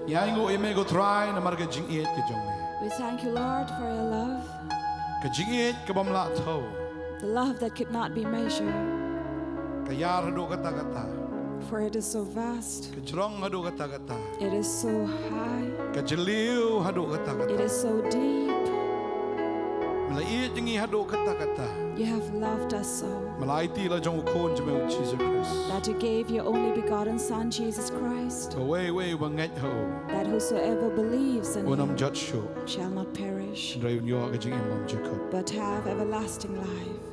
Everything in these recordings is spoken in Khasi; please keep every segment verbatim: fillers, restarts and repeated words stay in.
Ngi ainguh ïa me ko Trai namar ka jingïeit ka jong me. We thank you, Lord, for your love. Ka jingïeit ka bym lah thew. The love that could not be measured. Ka ïar haduh katta katta. For it is so vast. Ka jrong haduh katta katta. It is so high. Ka jylliew haduh katta katta. It is so deep. Me la ïeit ïa ngi haduh katta katta. You have loved us so. Me la aiti la jong u khun jong me u Jisu Khrist. That you gave your only begotten Son, Jesus Christ. Ba uwei uwei uba ngeit ha u. That whosoever believes in him. Un ym jot shuh. Shall not perish. Hynrei un ïoh ka jingim bymjukut. But have everlasting life.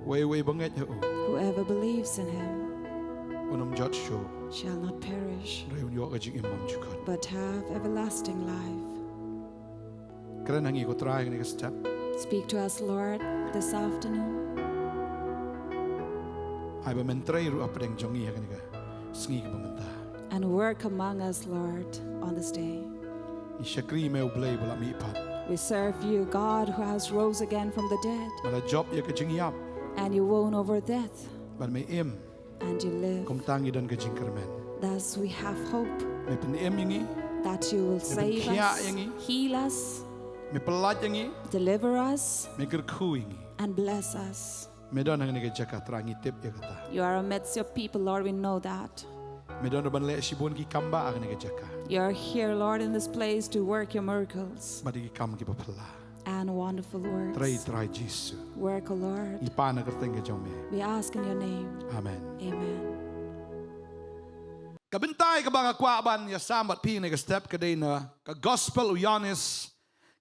Uwei uwei uba ngeit ha u. Whoever believes in him. Un ym jot shuh. Shall not perish. Hynrei un ïoh ka jingim bymjukut. But have everlasting life. Kren ha ngi ko Trai ha kane ka step. Speak to us, Lord, this afternoon. Ai ba men trei ruh hapdeng jong ngi ha kane ka sngi kaba mynta. And work among us, Lord, on this day. Ngi shakri me u Blei ba la mihpat. We serve you, God, who has rose again from the dead. Me la jop ïa ka jingïap. And you won over death. Bad me im. And you live. Kumta ngi don ka jingkyrmen. Thus we have hope. Me pynim ïa ngi. That you will save us, heal us. Me pynkhiah ïa ngi. Me pyllait ïa ngi. Deliver us. Me kyrkhu ïa ngi. And bless us. Me don ha kane ka jaka Trai ngi tip ïa kata. You are amidst your people, Lord, we know that. Me don ruh ban leh shibun ki kam ba ha kane ka jaka. You are here, Lord, in this place to work your miracles. Bad ki kam kiba phylla. And wonderful works. Trei Trai Jisu. Work, O Lord. Ngi pan ha ka kyrteng ka jong me. We ask in your name. Amen. Amen. Ka bynta kaba nga kwah ban ïasam bad phi ha kane ka step ka dei na ka Gospel u Ïoannis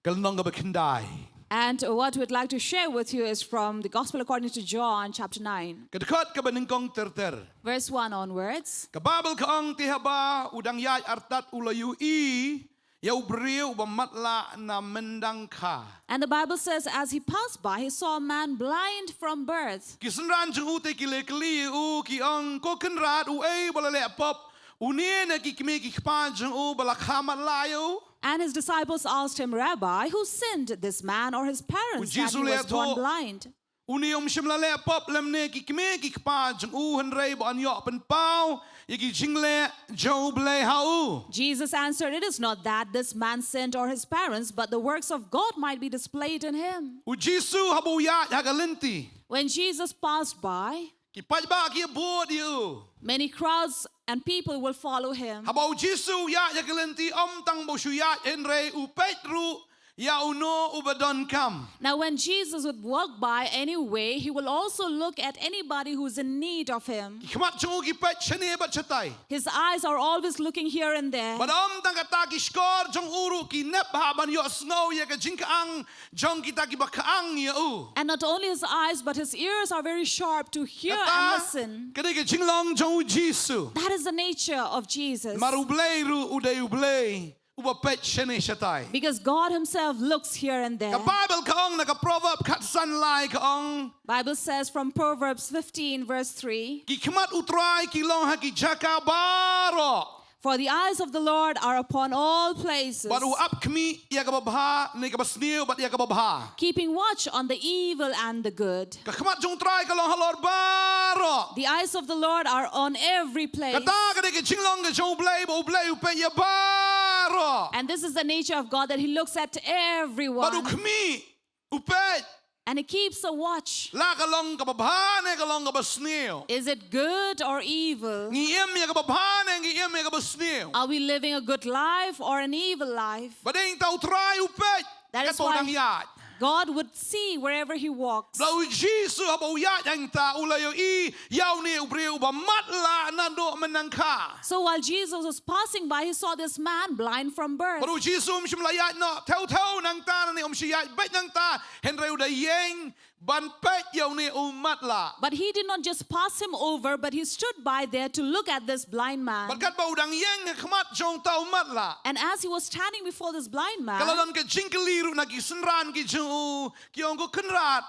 ka lynnong kaba khyndai. And what we'd like to share with you is from the Gospel according to John, chapter nine. Ka dkhot kaba nyngkong ter ter. Verse one onwards. Ka Baibl ka ong, te haba u dang ïaid artat u la ïohi ïa u briew uba matlah na mynnyngkong. And the Bible says, as he passed by, he saw a man blind from birth. Ki synran jong u te ki la kylli ïa u, ki ong, ko Kynrad, uei ba la leh pop, une ne ki kmie ki kpa jong u ba la kha matlah ïa u? And his disciples asked him, Rabbi, who sinned, this man or his parents, that he was born blind? U Jisu u la ïathuh, une um shym la leh pop, lymne ki kmie ki kpa jong u, hynrei ba yn ïoh pynpaw ïa ki jingleh jong U Blei ha u. Jesus answered, it is not that this man sinned or his parents, but the works of God might be displayed in him. U Jisu haba u ïaid ha ka lynti. When Jesus passed by, ki paidbah ki ïabud ïa u. Many crowds and people will follow him. Haba u Jisu u ïaid ha ka lynti, ym tang ba u shu ïaid, hynrei u peit ruh ïa uno uba donkam. Now, when Jesus would walk by anyway, he will also look at anybody who's in need of him. Ki khmat jong u ki peit shane bad shatai. His eyes are always looking here and there. Bad ym tang kata, ki shkor jong u ruh ki nep bha ban ïohsngew ïa ka jingkyang jong kita kiba kyang ïa u. And not only his eyes, but his ears are very sharp to hear and listen. Kata ka dei ka jinglong jong u Jisu. That is the nature of Jesus. Namar U Blei ruh u dei U Blei uba peit shane shatai. Because God himself looks here and there. Ka Baibl ka ong na ka Proverb khatsan lai ka ong. Bible says from Proverbs fifteen verse three. Ki khmat U Trai ki long ha ki jaka baroh. For the eyes of the Lord are upon all places. Bad u ap khmih ïa kaba bha ne kaba sniew bad ïa kaba bha. Keeping watch on the evil and the good. Ka khmat jong U Trai ka long halor baroh. The eyes of the Lord are on every place. Kata ka dei ka jinglong ka jong U Blei, ba U Blei u peit ïa baroh. And this is the nature of God, that he looks at everyone. Bad u khmih, u peit. And he keeps a watch. La ka long kaba bha ne ka long kaba sniew? Is it good or evil? Ngi im ïa kaba bha ne ngi im ïa kaba sniew? Are we living a good life or an evil life? Ba dei hangta U Trai u peit. That is why God would see wherever he walks. Katba u Jisu haba u ïaid hangta u la ïohi ïa une u briew uba matlah naduh mynnyngkong. So while Jesus was passing by, he saw this man blind from birth. Bad u Jisu um shym la ïaid noh thew thew nangta, ne um shym ïaid beit nangta, hynrei u da ïeng ban peit ïa une u matlah. But he did not just pass him over, but he stood by there to look at this blind man. Bad katba u dang ïeng ha khmat jong uta u matlah, and as he was standing before this blind man, ka la don ka jingkylli ruh na ki synran ki jong u, ki ong, ko Kynrad,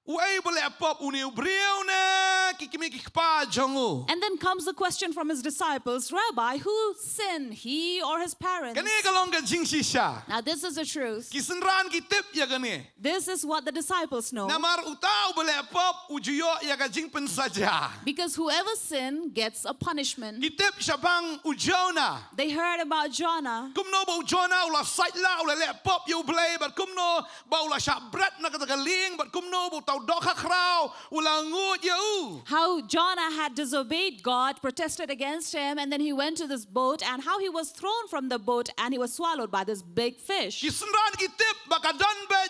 Uei ba leh pop, une u briew ne ki kmie ki kpa jong u? And then comes the question from his disciples, "Rabbi, who sinned, he or his parents?" Kane ka long ka jingshisha. Now, this is the truth. Ki synran ki tip ïa kane. This is what the disciples know. Namar uta uba leh pop u ju ïoh ïa ka jingpynsaja. Because whoever sin gets a punishment. Ki tip shaphang u Jonah. They heard about Jonah. Kumno ba u Jonah u la sait la, u la leh pop ïa U Blei, bad kumno ba u la shah bret na kata ka lieng, bad kumno ba uta u dohkha khraw u la nguid ïa u. How Jonah had disobeyed God, protested against him, and then he went to this boat, and how he was thrown from the boat, and he was swallowed by this big fish. Ki synran ki tip ba ka don beit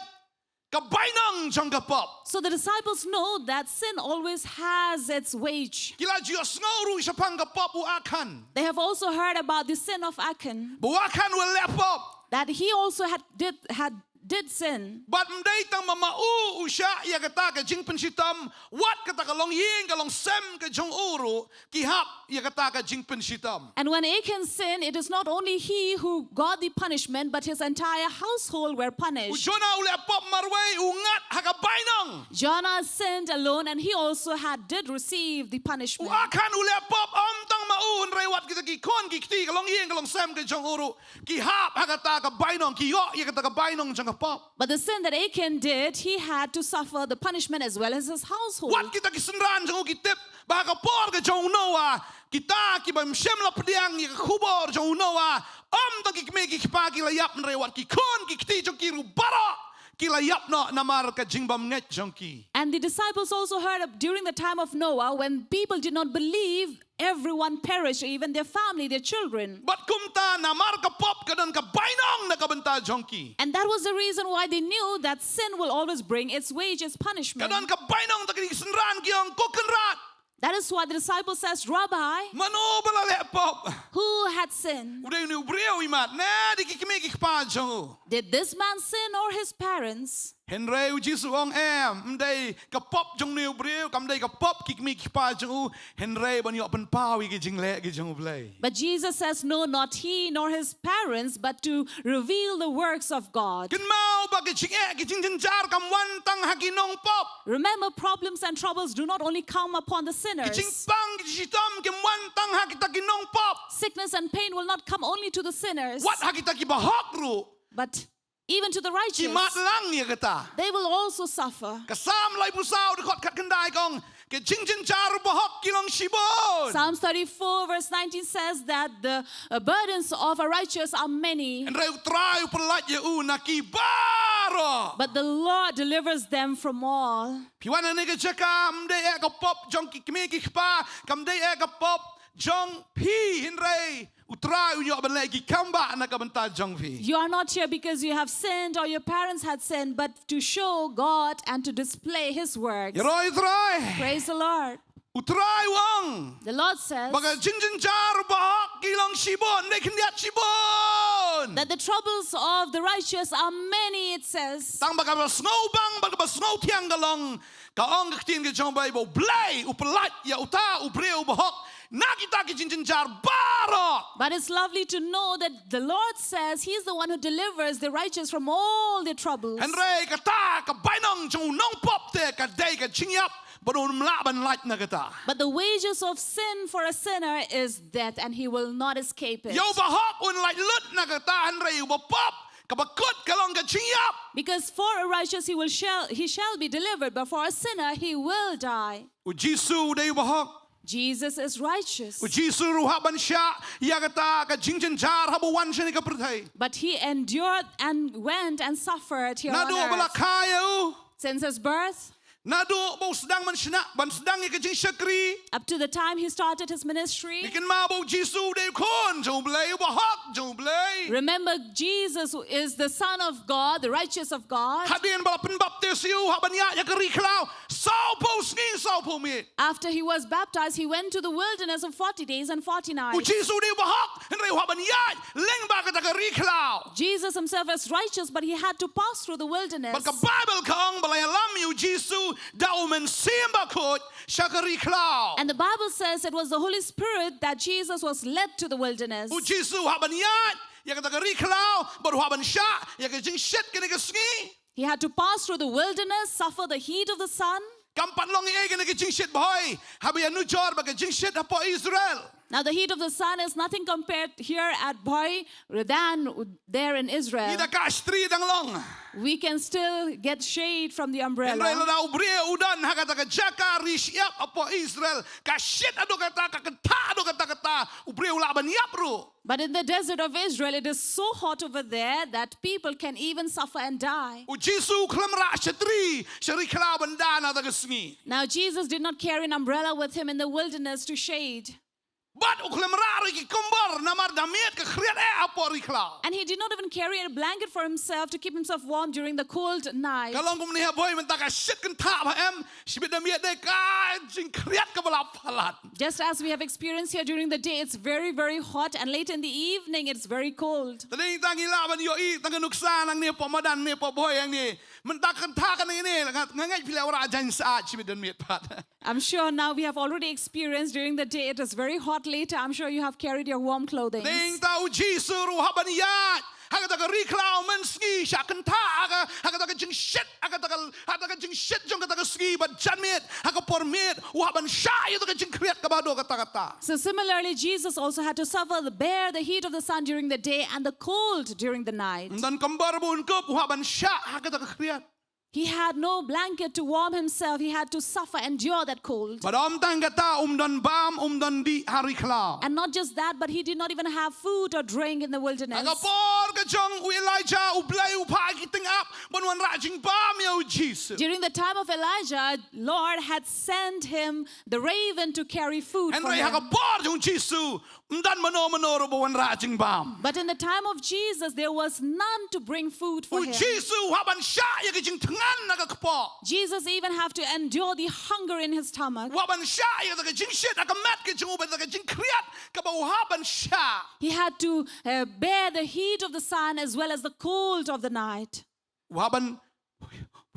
ka bainong jong ka pop. So the disciples know that sin always has its wage. Ki la ju ïohsngew ruh shaphang ka pop u Achan. They have also heard about the sin of Achan. Ba u Achan u leh pop. That he also had did, had did sin. Bad ym dei tang ma ma u u shah ïa kata ka jingpynshitom, wat kata ka longïing ka longsem ka jong u ruh ki hap ïa kata ka jingpynshitom. And when Achan sinned, it is not only he who got the punishment, but his entire household were punished. U Jonah u leh pop marwei, u ngat ha ka bainong. Jonah sinned alone, and he also had did receive the punishment. U Achan u leh pop, ym tang ma u, hynrei wat kita ki khun ki kti, ka longïing ka longsem ka jong u ruh ki hap ha kata ka bainong, ki ïoh ïa kata ka bainong jong ka pop. But the sin that Achan did, he had to suffer the punishment as well as his household. Wat kita ki synran jong u ki tip ba ha ka por ka jong u Noah, kita kiba ym shym la pdiang ïa ka khubor jong u Noah, ym tang ki kmie ki kpa ki la ïap, hynrei wat ki khun ki kti jong ki ruh baroh ki la ïap noh namar ka jingbymngeit jong ki. And the disciples also heard of, during the time of Noah, when people did not believe, everyone perished, even their family, their children. Bad kumta namar ka pop ka don ka bainong na ka bynta jong ki. And that was the reason why they knew that sin will always bring its wages, punishment. Ka don ka bainong, ta ki synran ki ong, "Ko Kynrad." That is why the disciple says, "Rabbi, mano ba la leh pop? Who had sinned? U dei une u briew imat ne dei ki kmie ki kpa jong u? Did this man sin or his parents?" Hynrei u Jisu u ong, "Em, ym dei ka pop jong une u briew, kam dei ka pop ki kmie ki kpa jong u, hynrei ban ïoh pynpaw ïa ki jingleh ki jong U Blei." But Jesus says, "No, not he nor his parents, but to reveal the works of God." Kynmaw ba ki jingeh ki jingjynjar kam wan tang ha ki nongpop. Remember, problems and troubles do not only come upon the sinners. Ki jingpang ki jingshitom kim wan tang ha kita ki nongpop. Sickness and pain will not come only to the sinners, wat ha kita ki bahok ruh. But even to the righteous. Ki mad lang ïa kata. They will also suffer. Ka Salm laiphew saw dkhot khatkhyndai ka ong, ka jingjynjar u bahok ki long shibun. Psalms thirty-four verse nineteen says that the, uh, burdens of a righteous are many. Hynrei U Trai u pyllait ïa u na ki baroh. But the Lord delivers them from all. Phi wan hangne ka jaka, ym dei eh ka pop jong ki kmie ki kpa, kam dei eh ka pop jong phi, hynrei U Trai un ïoh ban leh ki kam bah na ka bynta jong phi. You are not here because you have sinned or your parents had sinned, but to show God and to display His works. Ïaroh ïa U Trai. Praise the Lord. U Trai u ong, the Lord says, ba ka jingjynjar u bahok ki long shibun, ne khyndiat shibun. That the troubles of the righteous are many, it says. Tang ba kaba sngewbang bad kaba sngewthiang ka long, ka ong ka ktien ka jong U Blei, ba U Blei u pyllait ïa uta u briew u bahok na kita ki jingjynjar baroh. But it's lovely to know that the Lord says He is the one who delivers the righteous from all their troubles. Hynrei kata ka bainong jong u nongpop te ka dei ka jingïap, bad um lah ban lait na kata. But the wages of sin for a sinner is death, and he will not escape it. Ïa u bahok un lait lut na kata, hynrei ïa u bapop, kaba kut ka long ka jingïap. Because for a righteous he will shall, he shall be delivered, but for a sinner he will die. U Jisu u dei u bahok. Jesus is righteous. U Jisu ruh u hap ban shah ïa kata ka jingjynjar haba u wan sha kane ka pyrthei. But he endured and went and suffered here on earth. Naduh ba la kha ïa u. Since his birth. Naduh ba u sdang ban shna, ban sdang ïa ka jingshakri. Up to the time he started his ministry. Kynmaw ba u Jisu u dei u khun jong U Blei, u bahok jong U Blei. Remember, Jesus is the Son of God, the righteous of God. Hadien ba la pynbaptis ïa u, u hap ban ïaid ha ka ri khlaw sawphew sngi sawphew miet. After he was baptized, he went to the wilderness of forty days and forty nights. U Jisu u dei u bahok, hynrei u hap ban ïaid lyngba kata ka ri khlaw. Jesus himself is righteous, but he had to pass through the wilderness. Bad ka Baibl ka ong ba la ïalam ïa u Jisu da U Mynsiem Bakhuid sha ka ri khlaw. And the Bible says it was the Holy Spirit that Jesus was led to the wilderness. U Jisu u hap ban ïaid ïa kata ka ri khlaw, bad u hap ban shah ïa ka jingshit kane ka sngi. He had to pass through the wilderness, suffer the heat of the sun. Kam pat long ei ei kane ka jingshit bhoi haba ïanujor bad ka jingshit hapoh Israel. Now, the heat of the sun is nothing compared here at Bhoi than there in Israel. Ngi da kah shatri dang long. We can still get shade from the umbrella. Hynrei lada u briew u don ha kata ka jaka ri shyiap hapoh Israel, ka shit haduh katta, ka kyntha haduh katta katta, u briew u lah ban ïap ruh. But in the desert of Israel, it is so hot over there that people can even suffer and die. U Jisu u khlem rah shatri sha ri khlaw ban da na kata ka sngi. Now, Jesus did not carry an umbrella with him in the wilderness to shade. Bad u khlem rah ruh ïa ki kumbor namar da miet ka khriat eh hapoh ri khlaw. And he did not even carry a blanket for himself to keep himself warm during the cold night. Ka long kumne ha Bhoi mynta ka shit kyntha bha em, shibit da miet de ka jingkhriat kaba la palat. Just as we have experienced here, during the day it's very, very hot, and late in the evening it's very cold. Te dei tang ngi lah ban ïohi tang ka nuksa nangne hapoh madan ne hapoh Bhoi hangne. Mynta ka kyntha kane ne nga, nga ngeit phi la wanrah jaiñ syaid shibit da miet pat. I'm sure now we have already experienced during the day it is very hot. Later, I'm sure you have carried your warm clothing. Te dei tang u Jisu ruh u hap ban ïaid ha kata ka ri khlaw mynsngi sha kyntha ha ka, ha kata ka jingshit, ha kata ka, ha kata ka jingshit jong kata ka sngi bad janmiet, ha ka por miet u hap ban shah ïa kata ka jingkhriat kaba haduh katta katta. So similarly, Jesus also had to suffer the, bear the heat of the sun during the day and the cold during the night. Ym don kumbor ba un kup, u hap ban shah ha kata ka khriat. He had no blanket to warm himself. He had to suffer, endure that cold. Bad ym tang kata, um don bam, um don dih ha ri khlaw. And not just that, but he did not even have food or drink in the wilderness. Ha ka por ka jong u Elijah, U Blei u phah ki tyngab ban wanrah jingbam ïa u Jisu. During the time of Elijah, Lord had sent him the raven to carry food for him. Hynrei ha ka por jong u Jisu, ym don mano mano ruh ba wanrah jingbam. But in the time of Jesus, there was none to bring food for him. U Jisu u hap ban shah ïa ka jingthngan na ka kpoh. Jesus even have to endure the hunger in his stomach. U hap ban shah ïa ka jingshit ha ka met ka jong u bad ka jingkhriat kaba u hap ban shah. He had to, uh, bear the heat of the sun as well as the cold of the night. U hap ban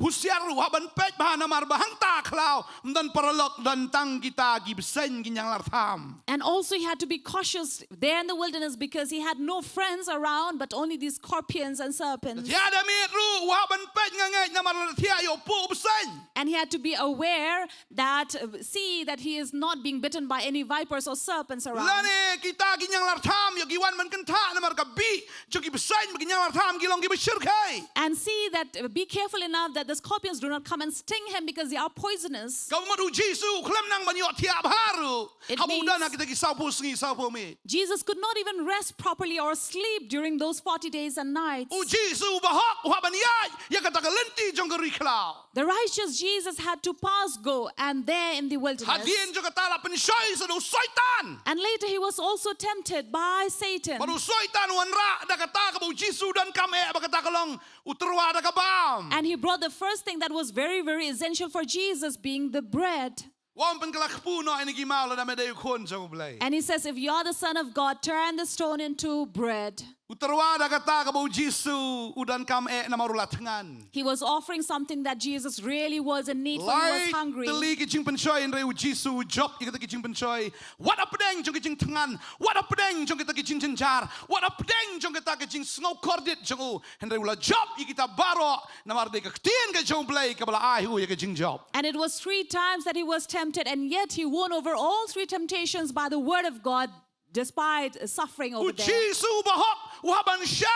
husiar, u hap ban peit bha namar ba hangta khlaw ym don paralok, don tang kita ki bseiñ ki ñianglartham. And also he had to be cautious there in the wilderness because he had no friends around but only these scorpions and serpents. Ïa da miet ruh u hap ban peit nga ngeit namar lada thiah ïoh puh bseiñ. And he had to be aware that, uh, see that he is not being bitten by any vipers or serpents around. Lane kita ki ñianglartham ïoh ki wan ban kyntha namar ka bih jong ki bseiñ bad ki ñianglartham ki long kiba shyrkhei. And see that, uh, be careful enough that the scorpions do not come and sting him because they are poisonous. Kaba mut u Jisu u khlem nang ban ïoh thiah bha ruh haba u don ha kita ki sawphew sngi sawphew miet. Jesus could not even rest properly or sleep during those forty days and nights. U Jisu u bahok u hap ban ïaid ïa kata ka lynti jong ka ri khlaw. The righteous Jesus had to pass go and there in the wilderness. Hadien jong kata la pynshoi sa da u Soitan. And later he was also tempted by Satan. Bad u Soitan u wanrah da kata kaba u Jisu u donkam eh, ba kata ka long u tyrwa da ka bam. And he brought the first thing that was very, very essential for Jesus, being the bread. U ong, pynkylla kpu noh ïa kine ki maw lada me dei u khun jong U Blei. And he says, "If you are the Son of God, turn the stone into bread." U tyrwa da kata kaba u Jisu u donkam eh namar u la thngan. He was offering something that Jesus really was in need for. He was hungry. Lai tylli ki jingpynshoi hynrei u Jisu u jop ïa kita ki jingpynshoi. Wat hapdeng jong ki jingthngan, wat hapdeng jong kita ki jingjynjar, wat hapdeng jong kita ki jingsngew kordit jong u, hynrei u la jop ïa kita baroh namar dei ka ktien ka jong U Blei kaba la ai ha u ïa ka jingjop. And it was three times that he was tempted, and yet he won over all three temptations by the word of God, despite suffering over there. U Jisu u bahok u hap ban shah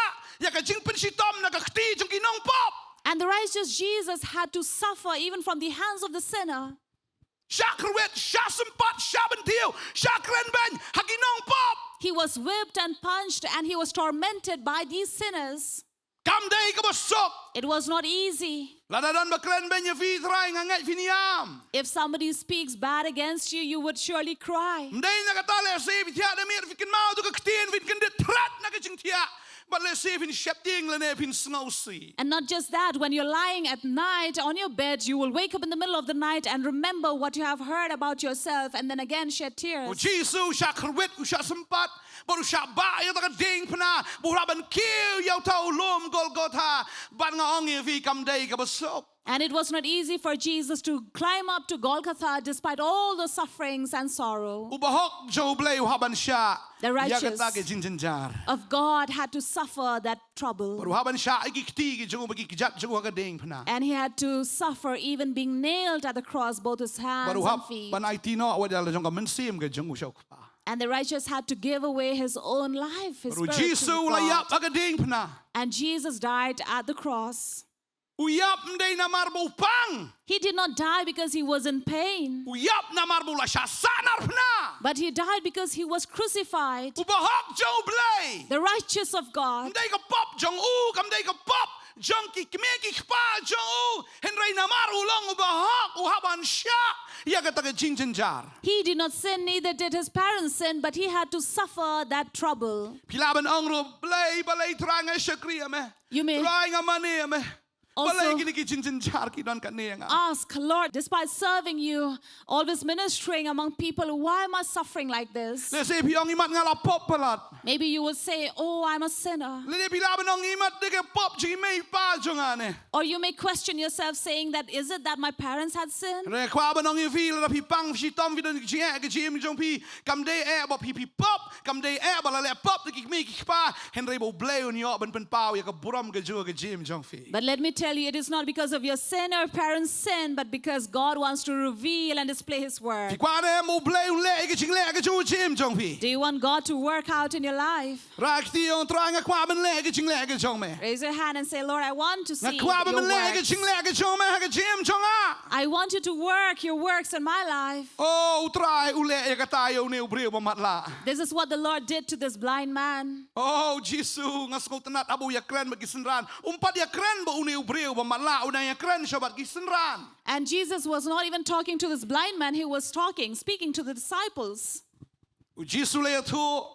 ïa ka jingpynshitom na ka kti jong ki nongpop. And the righteous Jesus had to suffer even from the hands of the sinner. Shah kyrwit, shah sympat, shah bynthiew, shah kren beiñ ha ki nongpop. He was whipped and punched and he was tormented by these sinners. Kam dei kaba suk. It was not easy. Lada don ba kren beiñ ïa phi, Trai, nga ngeit phin ïam. If somebody speaks bad against you, you would surely cry. Ym dei na kata, lehse phi thiah da miet, phi kynmaw ïa ka ktien, phin kyndit thret na ka jingthiah. Bad lehse phin sheptieng lane phin sngewsih. And not just that, when you're lying at night on your bed, you will wake up in the middle of the night and remember what you have heard about yourself and then again shed tears. U Jisu u shah kyrwit, u shah sympat, bad u shah bah ïa kata ka diengphna, bad u lah ban kiew ïa uta u lum Golgotha, bad nga ong ïa phi, kam dei kaba suk. And it was not easy for Jesus to climb up to Golgotha despite all the sufferings and sorrow. U bahok jong U Blei u hap ban shah. The righteous ïa kata ka jingjynjar. Of God had to suffer that trouble. Bad u hap ban shah ïa ki kti ki jong u bad ki kjat jong u ha ka diengphna. And he had to suffer even being nailed at the cross, both his hands and feet. Bad u hap ban aiti noh wat ïa la jong ka mynsiem ka jong u sha u Kpa. And the righteous had to give away his own life, his spirit to the God. Bad u Jisu u la ïap ha ka diengphna. And Jesus died at the cross. U ïap ym dei namar ba u pang. He did not die because he was in pain. U ïap namar ba u la shah sahnarphna. But he died because he was crucified. U bahok jong U Blei. The righteous of God. Ym dei ka pop jong u, kam dei ka pop jong ki kmie ki kpa jong u. Hynrei namar u long u bahok u hap ban shah ïa kata ka jingjynjar. He did not sin, neither did his parents sin, but he had to suffer that trouble. Phi lah ban ong ruh, Blei, balei Trai nga shakri ïa me? You may Trai nga mane ïa me. Also, balei kine ki jingjynjar ki don katne ïa nga? Ask, Lord, despite serving you, always ministering among people, why am I suffering like this? Lehse phi ong, imat nga la pop palat. Maybe you will say, oh, I'm a sinner. Lehse phi lah ban ong, imat dei ka pop jong i mei i pa jong nga ne. Or you may question yourself saying that, is it that my parents had sinned? Nga kwah ban ong ïa phi, lada phi pang phi shitom phi don ka jingeh ha ka jingim jong phi, kam dei eh ba phi phi pop, kam dei eh ba la leh pop da ki kmie ki kpa, hynrei ba U Blei un ïoh ban pynpaw ïa ka burom ka jong u ha ka jingim jong phi. But let me tell you, it is not because of your sin or parents' sin, but because God wants to reveal and display His work. Phi kwah ne em U Blei un leh ïa ka jingleh ha ka jong u ha ka jingim jong phi? Do you want God to work out in your life? Rah kti, ong, Trai, nga kwah ban leh ïa ka jingleh ka jong me. Raise your hand and say, Lord, I want to see your works. Nga kwah ban leh ïa ka jingleh ka jong me ha ka jingim jong nga. I want you to work your works in my life. Oh, U Trai u leh ïa kata ïa une u briew ba matlah. This is what the Lord did to this blind man. Oh, Jisu, nga sngewtynnat haba u ïakren bad ki synran, um pat ïakren bad une u briew ba matlah, u dang ïakren shuwa bad ki synran. And Jesus was not even talking to this blind man, he was talking, speaking to the disciples. U Jisu u la ïathuh,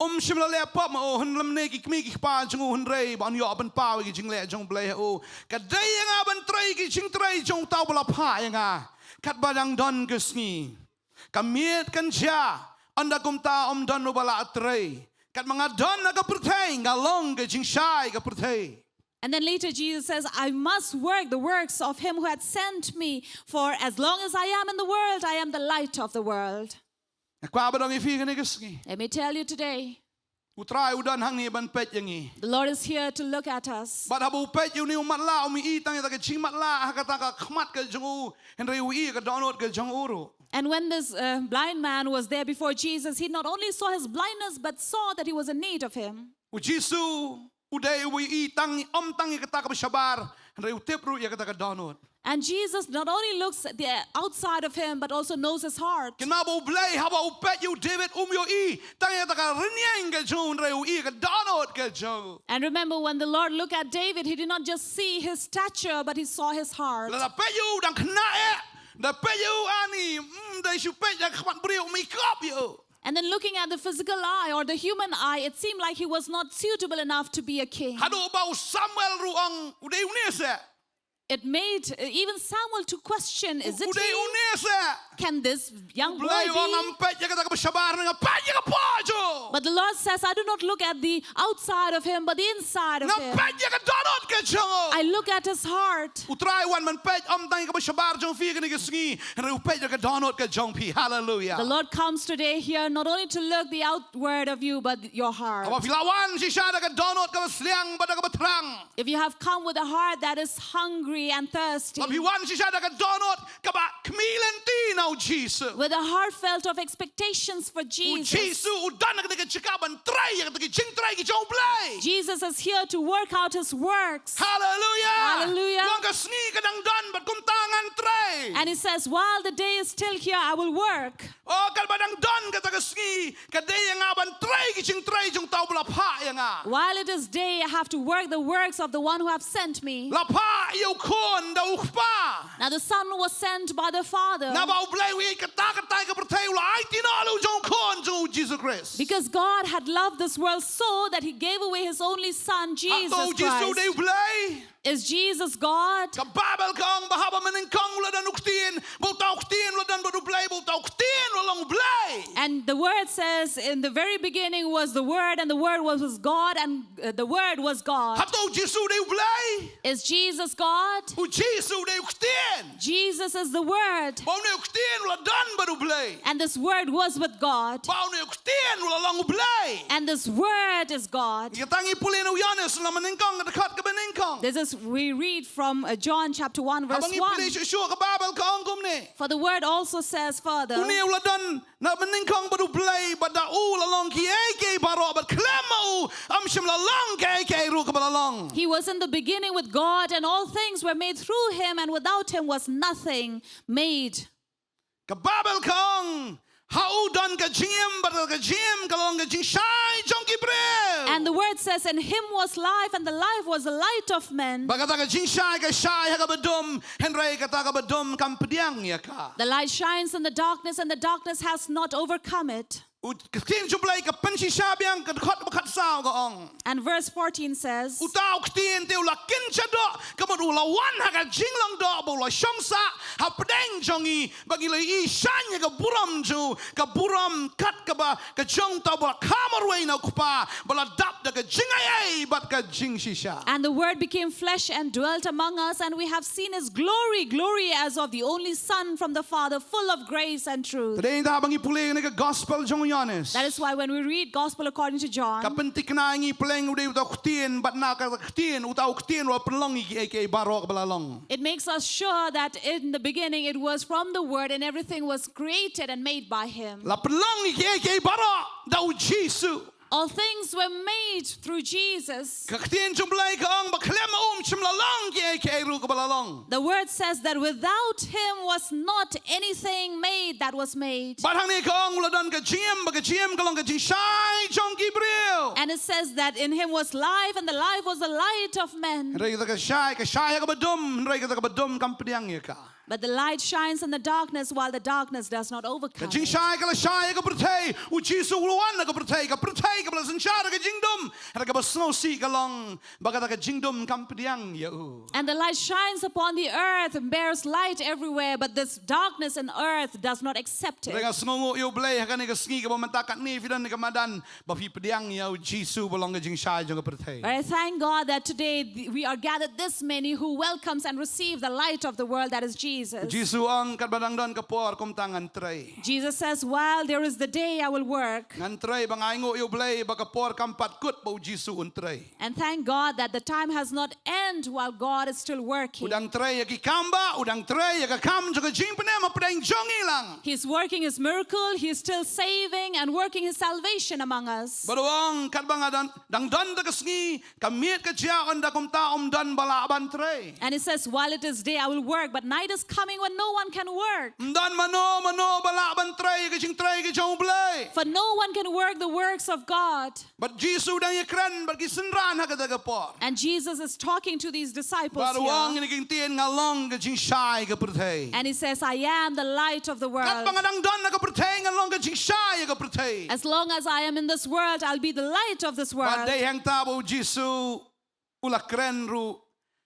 um shym la leh pop ma u, hynrei lymne ki kmie ki kpa jong u, hynrei ba un ïoh pynpaw ïa ka jingleh jong U Blei ha u. Ka dei ïa nga ban trei ki jingtrei jong uta uba la phah ïa nga. Katba dang don ka sngi, ka miet kan jia, ynda kumta ym don uba lah trei. Katba nga don ha ka pyrthei, nga long ka jingshai ka pyrthei. And then later Jesus says, I must work the works of him who had sent me, for as long as I am in the world, I am the light of the world. Nga kwah ban ong ïa phi kane ka sngi, let me tell you today, U Trai u don hangne ban peit ïa ngi. The Lord is here to look at us. Bad haba u peit ïa une u matlah, um i tang ïa kata ka jingmatlah ha kata ka khmat ka jong u, hynrei u i ka dohnud ka jong u ruh. And when this uh, blind man was there before Jesus, he not only saw his blindness, but saw that he was in need of him. U Jisu u dei uba i tang, ym tang ïa kata kaba shabar, hynrei u tip ruh ïa kata ka dohnud. And Jesus not only looks at the outside of him, but also knows his heart. Kynmaw ba U Blei haba u peit ïa u David, um ïohi tang ïa kata ka rynïeng ka jong u, hynrei u i ka dohnud ka jong u. And remember, when the Lord looked at David, he did not just see his stature, but he saw his heart. Lada peit ïa u dang khynnah eh, da peit ïa u ani, mm, da shu peit ïa ka khmat briew, um i kop ïa u. And then looking at the physical eye or the human eye, it seemed like he was not suitable enough to be a king. Haduh ba u Samuel ruh u ong, u dei une seh. It made uh, even Samuel to question, is it he? U dei une seh. Can this young boy be? U Blei u ong, ngam peit ïa kata kaba shabar, nga peit ïa ka pop jong u. But the Lord says, I do not look at the outside of him, but the inside of him. Nga peit ïa ka dohnud ka jong u. I look at his heart. U Trai u wan ban peit ym tang ïa kaba shabar jong phi kane ka sngi, hynrei u peit ïa ka dohnud ka jong phi. Hallelujah. The Lord comes today here not only to look the outward of you, but your heart. Haba phi la wan shisha da ka dohnud kaba sliang bad da kaba thrang, if you have come with a heart that is hungry and thirsty, haba phi wan shisha da ka dohnud kaba khmih lynti na u Jisu, with a heartfelt of expectations for Jesus, u Jisu u don ha kane ka jaka ban trei ïa kata ki jingtrei ki jong U Blei. Jesus is here to work out his works. Hallelujah. Hallelujah. U ong, ka sngi ka dang don bad kumta ngan trei. And he says, while the day is still here, I will work. Oh, katba dang don kata ka sngi, ka dei ïa nga ban trei ki jingtrei jong uta uba la phah ïa nga. While it is day, I have to work the works of the one who have sent me. La phah ïa u Khun da u Kpa. Now the Son was sent by the Father. Naba U Blei u ïeit katta katta ïa ka pyrthei, u la aiti noh ïa u jong u Khun jong u, Jisu Khrist. Because God had loved this world so that he gave away his only Son, Jesus Christ. Hato u Jisu u dei U Blei? Is Jesus God? Ka Baibl ka ong ba haba mynnyngkong u la don u Ktien, ba uta u Ktien u la don bad U Blei, ba uta u Ktien u la long U Blei. And the word says, "In the very beginning was the Word, and the Word was, was God, and uh, the Word was God." Hato u Jisu u dei u Blei? Is Jesus God? U Jisu u dei u Ktien. Jesus is the Word. Ba une u Ktien u la don bad u Blei. And this Word was with God. Ba une u Ktien u la long u Blei. And this Word is God. Kata ngi pule na u Ïoannis na mynnyngkong, ka dkhot kaba nyngkong. This is, we read from uh, John chapter one, verse one. Haba ngi pule shuh shuh ka Baibl ka ong kumne. For the Word also says further, une u la don na mynnyngkong bad u Blei, bad da u la long kiei kiei baroh, bad khlem ma u ym shym la long kaei kaei ruh kaba la long. He was in the beginning with God, and all things were made through him, and without him was nothing made. Ka Baibl ka ong, ha u don ka jingim, bad ka jingim ka long ka jingshai jong ki briew. And the word says, "In him was life, and the life was the light of men." Bad kata ka jingshai ka shai ha kaba dum, hynrei kata kaba dum kam pdiang ïa ka. The light shines in the darkness, and the darkness has not overcome it. U Ktien jong u Blei ka pynshisha biang, ka dkhot ba khatsaw ka ong. And verse fourteen says, uta u Ktien te u la kynja doh, ka mut u la wan ha ka jinglong doh, bad u la shong sah hapdeng jong ngi, bad ngi la ïohi shane ka burom jong u, ka burom kat kaba ka jong uta uba la kha marwei na u Kpa, ba la dap da ka jingaiei bad ka jingshisha. And the Word became flesh and dwelt among us, and we have seen his glory, glory as of the only Son from the Father, full of grace and truth. Te dei haba ngi pule ïa kane ka Gospel jong u Ïoannis, that is why when we read Gospel according to John, ka pynthikna ïa ngi pyrshah u dei uta u Ktien, bad na kata ka Ktien, uta u Ktien u la pynlong ïa kiei kiei baroh kaba la long. It makes us sure that in the beginning it was from the Word, and everything was created and made by him. La pynlong ïa kiei kiei baroh da u Jisu. All things were made through Jesus. Ka Ktien jong u Blei ka ong ba khlem ma u ym shym la long kiei kiei ruh kaba la long. The word says that without him was not anything made that was made. Bad hangne ka ong u la don ka jingim, bad ka jingim ka long ka jingshai jong ki briew. And it says that in him was life, and the life was the light of men. Hynrei kata ka shai, ka shai ha kaba dum, hynrei kata kaba dum kam pdiang ïa ka. But the light shines in the darkness, while the darkness does not overcome it. Ka jingshai ka la shai ha ka pyrthei, u Jisu u la wan ha ka pyrthei, ka pyrthei kaba la synshar ha ka jingdum, hynrei kaba sngewsih ka long ba kata ka jingdum kam pdiang ïa u. And the light shines upon the earth and bears light everywhere, but this darkness in earth does not accept it. Hynrei nga sngewnguh ïa u Blei ha kane ka sngi kaba mynta katne phi don ha ka madan, ba phi pdiang ïa u Jisu ba long ka jingshai jong ka pyrthei. But I thank God that today th-, we are gathered this many who welcomes and receive the light of the world, that is Jesus. U Jisu u ong, katba dang don ka por kumta ngan trei. Jesus says, "While there is the day, I will work." Ngan trei, ba nga ainguh ïa u Blei ba ka por kam pat kut ba u Jisu un trei. And thank God that the time has not end while God is still working. U dang trei ïa ki kam ba, u dang trei ïa ka kam jong ka jingpynim hapdeng jong ngi lang. He's working his miracle, he's still saving and working his salvation among us. Bad u ong, katba nga dang, dang don da ka sngi, ka miet ka jia, ynda kumta ym don ba lah ban trei. And he says, "While it is day, I will work, but night is coming when no one can work." Ym don mano mano ba lah ban trei ka jingtrei ka jong u Blei. For no one can work the works of God. Bad u Jisu u dang ïakren bad ki synran ha kata ka por. And Jesus is talking to these disciples here. Bad u ong, ïa kane ka ktien, nga long ka jingshai ka pyrthei. And he says, "I am the light of the world." Katba nga dang don ha ka pyrthei, nga long ka jingshai ka pyrthei. As long as I am in this world, I'll be the light of this world. Bad dei hangta ba u Jisu u la kren ruh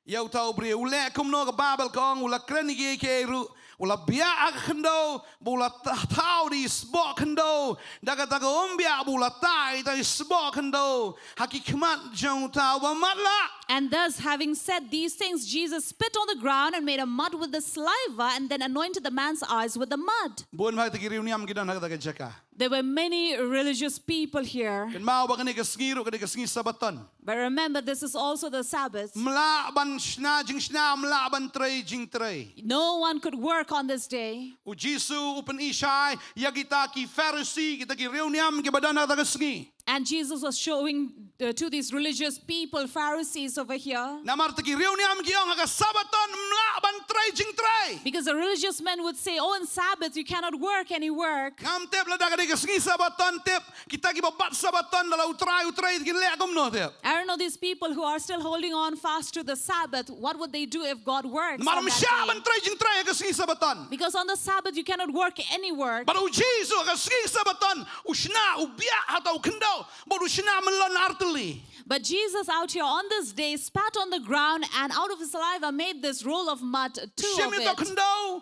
ïa uta u briew. U leh kumno? Ka Baibl ka ong u la kren ïa kiei kiei ruh. U la biah ha ka khyndew, bad u la ta-, thaw da i sboh khyndew. Da kata ka umbiah bad u la tah ïa i sboh khyndew ha ki khmat jong uta uba matlah. And thus, having said these things, Jesus spit on the ground and made a mud with the saliva, and then anointed the man's eyes with the mud. Bun bha kita ki riewniam ki don ha kata ka jaka. There were many religious people here. Kynmaw ba kane ka sngi ruh ka dei ka sngi Sabbaton. But remember, this is also the Sabbath. Ym lah ban shna jingshna, ym lah ban trei jingtrei. No one could work on this day. U Jisu u pynshai ïa kita ki Pharisi, kita ki riewniam kiba don ha kata ka sngi. And Jesus was showing, uh, to these religious people, Pharisees over here. Namar kita ki riewniam ki ong ha ka Sabbaton ym lah ban trei jingtrei. Because the religious men would say, "Oh, on Sabbath you cannot work any work." Ngam tip lada ka dei ka sngi Sabbaton, tip kita kiba bat Sabbaton, lada U Trai u trei, kin leh kumno, tip? I don't know, these people who are still holding on fast to the Sabbath, what would they do if God works on that day? Namar ym shah ban trei jingtrei ha ka sngi Sabbaton. Because on the Sabbath you cannot work any work. Bad u Jisu ha ka sngi Sabbaton u shna, u biah ha uta u khyndew, bad u shna myllon artylli. But Jesus out here on this day spat on the ground and out of his saliva made this roll of mud, two of it. U shim ïa uta u khyndew,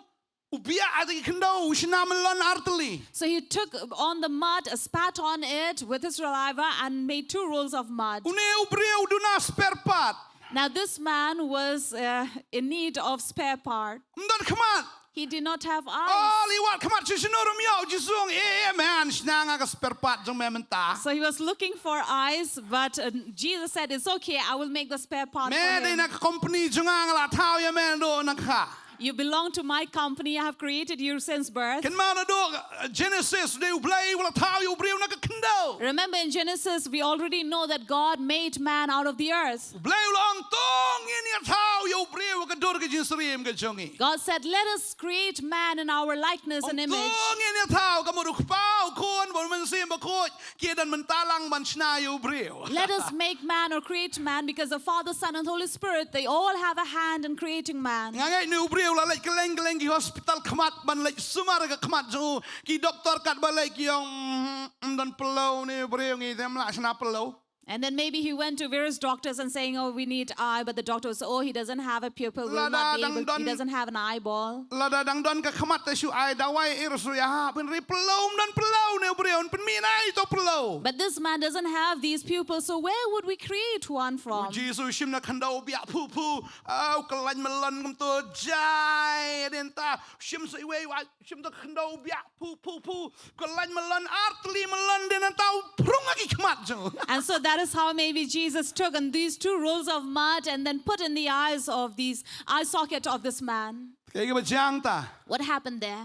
u biah ïa ki khyndew, u shna myllon artylli. So he took on the mud, spat on it with his saliva, and made two rolls of mud. Une u briew u duna spare part. Now this man was uh, in need of spare part. Ym don khmat. He did not have eyes. Oh, li wat khmat shu shano ruh ym ïoh, u Jisu ong, eh, eh, man, shna nga ka spare part jong me mynta. So he was looking for eyes, but uh, Jesus said, "It's okay, I will make the spare part for him." Me dei na ka company jong nga, nga la thaw ïa me, naduh nangkha. You belong to my company. I have created you since birth. Kynmaw naduh, uh, Genesis, dei U Blei u la thaw ïa u briew na ka khyndew. Remember in Genesis, we already know that God made man out of the earth. U Blei u la ong, to ngin ïa thaw ïa u briew ha ka dur ka jingsyriem ka jong ngi. God said, "Let us create man in our likeness and image." To ngin ïa thaw, ka mut u Kpa, u Khun bad u Mynsiem Bakhuid ki don mynta lang ban shna ïa u briew. "Let us make man or create man," because the Father, Son, and Holy Spirit, they all have a hand in creating man. Nga ngeit une u briew u la leit kylleng kylleng ki hospital khmat ban leit sumar ïa ka khmat jong u. Ki doktor katba leit ki ong, mm, mm, don pyllew une u briew, ngi te ym lah shna pyllew. And then maybe he went to various doctors and saying, "Oh, we need eye," but the doctor was, "Oh, he doesn't have a pupil, will not be able, he doesn't have an eyeball." Lada dang don ka khmat te shu ai dawai, i ruh shu ïahap, hynrei pyllew ym don pyllew une u briew, un pynmih nai to pyllew. But this man doesn't have these pupils, so where would we create one from? U Jisu u shim na khyndew u biah phu phu, ah, u kyllain myllon kumto jai, hadien ta u shim sa iwei, u shim to khyndew u biah phu phu phu, kyllain myllon, artylli myllon, hadien nangta u prung ha ki khmat jong u. And so that is how maybe Jesus took on these two rolls of mud and then put in the eyes of these eye socket of this man. Kaei kaba jia hangta? What happened there?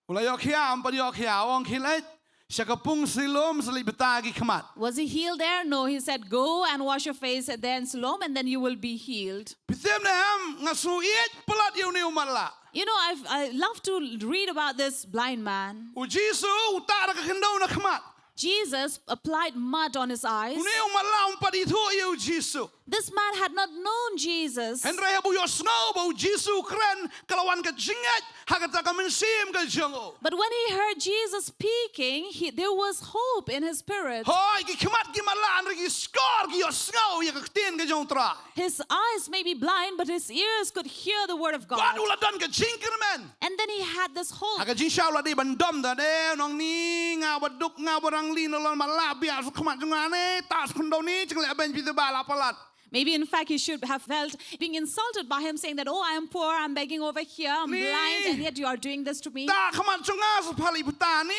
U la ïoh khia, ym pat ïoh khia, u ong khie leit sha ka pung Siloam, sa leit batai ki khmat. Was he healed there? No, he said, "Go and wash your face there in Siloam, and then you will be healed." Phi tip ne em, nga sngew ïeit palat ïa une u matlah. You know, I've, I love to read about this blind man. U Jisu u tah da ka khyndew na khmat. Jesus applied mud on his eyes. Une u matlah um pat ithuh ïa u Jisu. This man had not known Jesus. Hynrei haba u ïohsngew ba u Jisu u kren, ka la wan ka jingngeit ha kata ka mynsiem ka jong u. But when he heard Jesus speaking, he, there was hope in his spirit. Hooid, ki khmat ki matlah hynrei ki shkor ki ïohsngew ïa ka ktien ka jong u Trai. His eyes may be blind, but his ears could hear the word of God. Bad u la don ka jingkyrmen. And then he had this hope. Ha ka jingshisha u la dei ban dom da, de, nongni, nga ba duk, nga ba rangli, nalor matlah biah sha khmat jong nga ne, tah sha khyndew ne, jingleh beiñ phi te ba la palat. Maybe in fact he should have felt being insulted by him, saying that, "Oh, I am poor, I'm begging over here, I'm blind, and yet you are doing this to me." Tah khmat jong nga sa pha leit bata ne,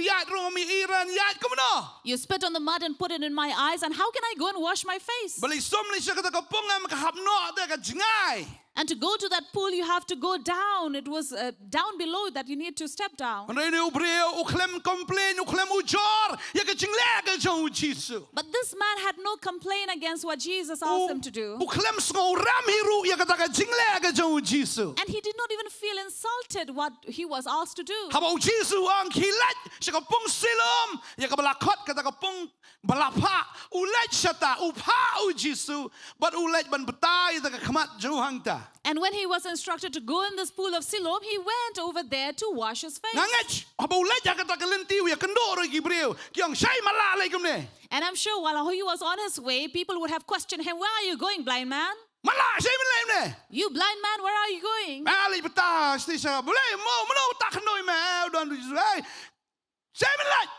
ïaid rung mi iran, ïaid kumno. You spit on the mud and put it in my eyes, and how can I go and wash my face? Ba leit sum leit sha kata ka pung em ka hap noh da ka jngai. And to go to that pool, you have to go down. It was uh, down below that you need to step down. Hynrei une u briew u khlem complain, u khlem ujor ïa ka jingleh ka jong u Jisu. But this man had no complaint against what Jesus asked him to do. U khlem sngew rem hi ruh ïa kata ka jingleh ka jong u Jisu. And he did not even feel insulted what he was asked to do. Haba u Jisu u ong khie leit sha ka pung Siloam, ïa kaba la khot kata ka pung ba la phah, u leit shata, u phah u Jisu, bad u leit ban batai da ka khmat jong u hangta. And when he was instructed to go in this pool of Siloam, he went over there to wash his face. Nga ngeit haba u leit ha kata ka lynti u ïakynduh ruh ïa ki briew, ki ong, shai matlah, leit kumne. And I'm sure while he was on his way, people would have questioned him, "Where are you going, blind man? Matlah, shai mynta leit kumne. You blind man, where are you going?" Ah, leit bata, shati sha, balei mo, mano uta khyndoi me, u don u Jisu, hey. Shai mynta leit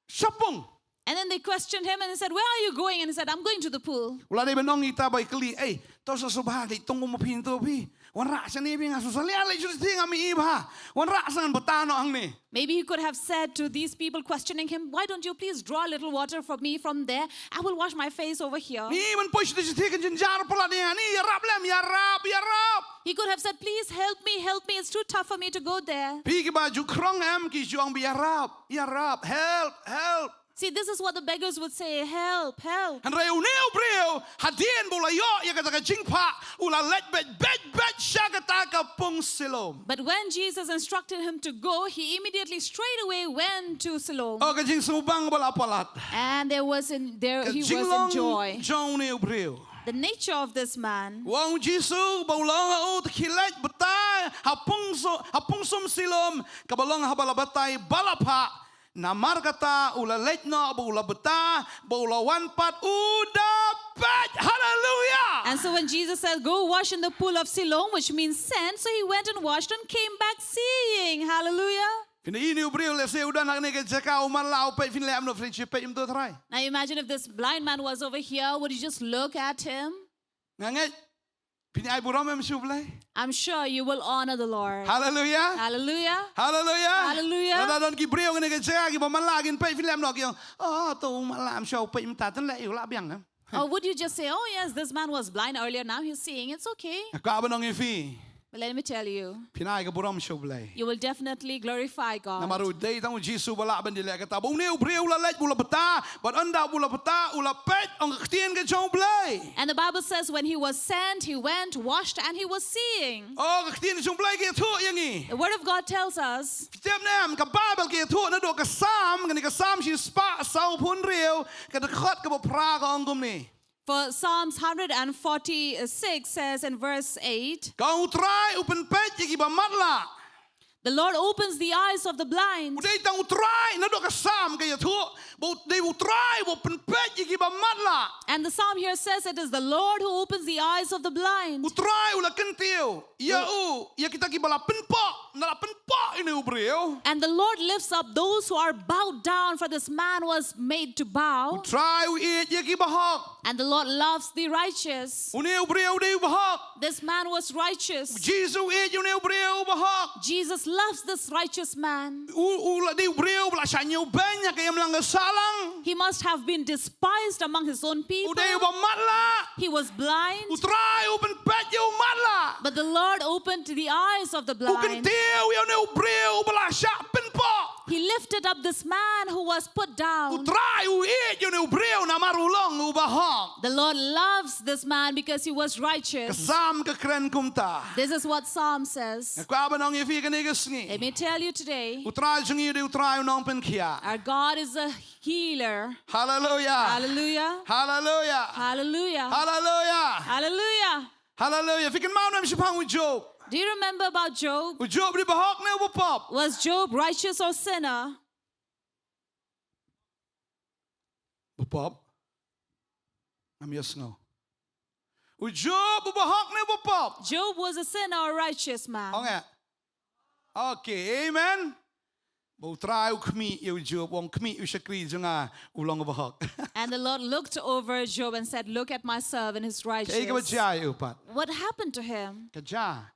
sha pung. And then they questioned him and he said, "Where are you going?" And he said, "I'm going to the pool." U la dei ban ong ïa kita ba ïakylli, ei, to sa sngewbha leit tong kum ma phi to phi. Wanrah shane phi, nga sngewsih leit shuh, nga mih bha. Wanrah sa ngan bata noh hangne. Maybe he could have said to these people questioning him, "Why don't you please draw a little water for me from there? I will wash my face over here." Ngi ban poi shuh shuh ka jynjar palat ïa ngi, ïarap lem, ïarap, ïarap. He could have said, "Please help me, help me. It's too tough for me to go there." Phi kiba ju khrong em, ki ju ong ba ïarap, ïarap, help, help. See, this is what the beggars would say, "Help, help." Hynrei une u briew, hadien ba u la ïoh ïa kata ka jingphah, u la leit beit beit beit sha kata ka pung Siloam. But when Jesus instructed him to go, he immediately straight away went to Siloam. Oh, ka jingsngewbang ba la palat. And there was in there he was in joy. Ka jinglong jong une u briew. The nature of this man. U ong u Jisu ba u la ong ha u, to khie leit batai ha pung so, ha pung sum Siloam, kaba long haba la batai ba la phah. Namar kata u la leit noh bad u la bynta bad u la wan pat u da peit. Haleluia. And so when Jesus said, "Go wash in the pool of Siloam," which means sent, so he went and washed and came back seeing. Hallelujah. Phin ïohi une u briew lehse u don hangne ka jaka u matlah u peit, phin leh kumno, phin shu peit, ym to trai. Now imagine if this blind man was over here, would you just look at him? Nga ngeit phin ai burom em sha U Blei. I'm sure you will honor the Lord. Haleluia. Hallelujah. Haleluia. Haleluia. Lada don ki briew hangne ka jaka kiba matlah kin peit, phin leh kumno, ki ong, "Oh, to u matlah, ym shuh u peit mynta, to leh ïa u lah biang." Or would you just say, "Oh yes, this man was blind earlier, now he's seeing, it's okay"? Nga kwah ban ong ïa phi, But let me tell you, phin ai ka burom sha U Blei. You will definitely glorify God. Namar u dei tang u Jisu ba lah ban ïaleh kata. Bad une u briew u la leit, u la bynta, bad ynda u la bynta u la peit, ong ka ktien ka jong U Blei. And the Bible says when he was sent, he went, washed, and he was seeing. Oh, ka ktien ka jong U Blei ka ïathuh ïa ngi. The word of God tells us. Phi tip ne em, ka Baibl ka ïathuh naduh ka Salm, kane ka Salm shispah sawphew hynriew, ka dkhot kaba phra ka ong kumne. For Psalms one forty-six says in verse eight, Ka ong U Trai u pynpeit ïa kiba matlah. "The Lord opens the eyes of the U blind." dei tang U Trai, naduh ka Salm ka ïathuh ba u dei U Trai uba pynpeit ïa kiba matlah. And the Psalm here says it is the Lord who opens the eyes of the blind. U Trai u la kyntiew ïa u, ïa kita kiba la pynpoh, na la pynpoh ïa une u briew. And the Lord lifts up those who are bowed down, for this man was made to U bow. Trai u ïeit ïa kiba hok. And the Lord loves the righteous. Une u briew u dei uba hok. This man was righteous. Jisu u ïeit ïa une u briew uba hok. Jesus loves this righteous man. U, u la dei u briew ba la shah ñiewbeiñ ha ka imlang ka sahlang. He must have been despised among his own U people. Dei uba matlah. He was blind, U Trai u pynpeit ïa u matlah. But the Lord opened the eyes of the U blind. kyntiew ïa une u briew uba la shah pynpoh. He lifted up this man who was put U down. Trai u ïeit ïa une u briew namar u long uba hok. The Lord loves this man because he was Ka righteous. Salm ka kren kumta. This is what Psalm says. Nga kwah ban ong ïa phi kane ka sngi, Let me tell you today, U Trai jong ngi u dei U Trai u nongpynkhiah. Our God is a healer. Haleluia. Hallelujah. Haleluia. Hallelujah. Haleluia. Hallelujah. Haleluia. Phi kynmaw ne em shaphang u Job? Do you remember about Job? U Job u dei bahok ne u bapop? Was Job righteous or sinner? Bapop. Ngam ïohsngew. U Job u bahok ne u bapop? Job was a sinner or righteous man? Ong eh. Okay, amen. Ba U Trai u khmih ïa u Job, u ong, "Khmih, u shakri jong nga u long u bahok." And the Lord looked over Job and said, "Look at my servant, he's righteous." Kaei kaba jia ïa u pat? What happened to him? Ka jia,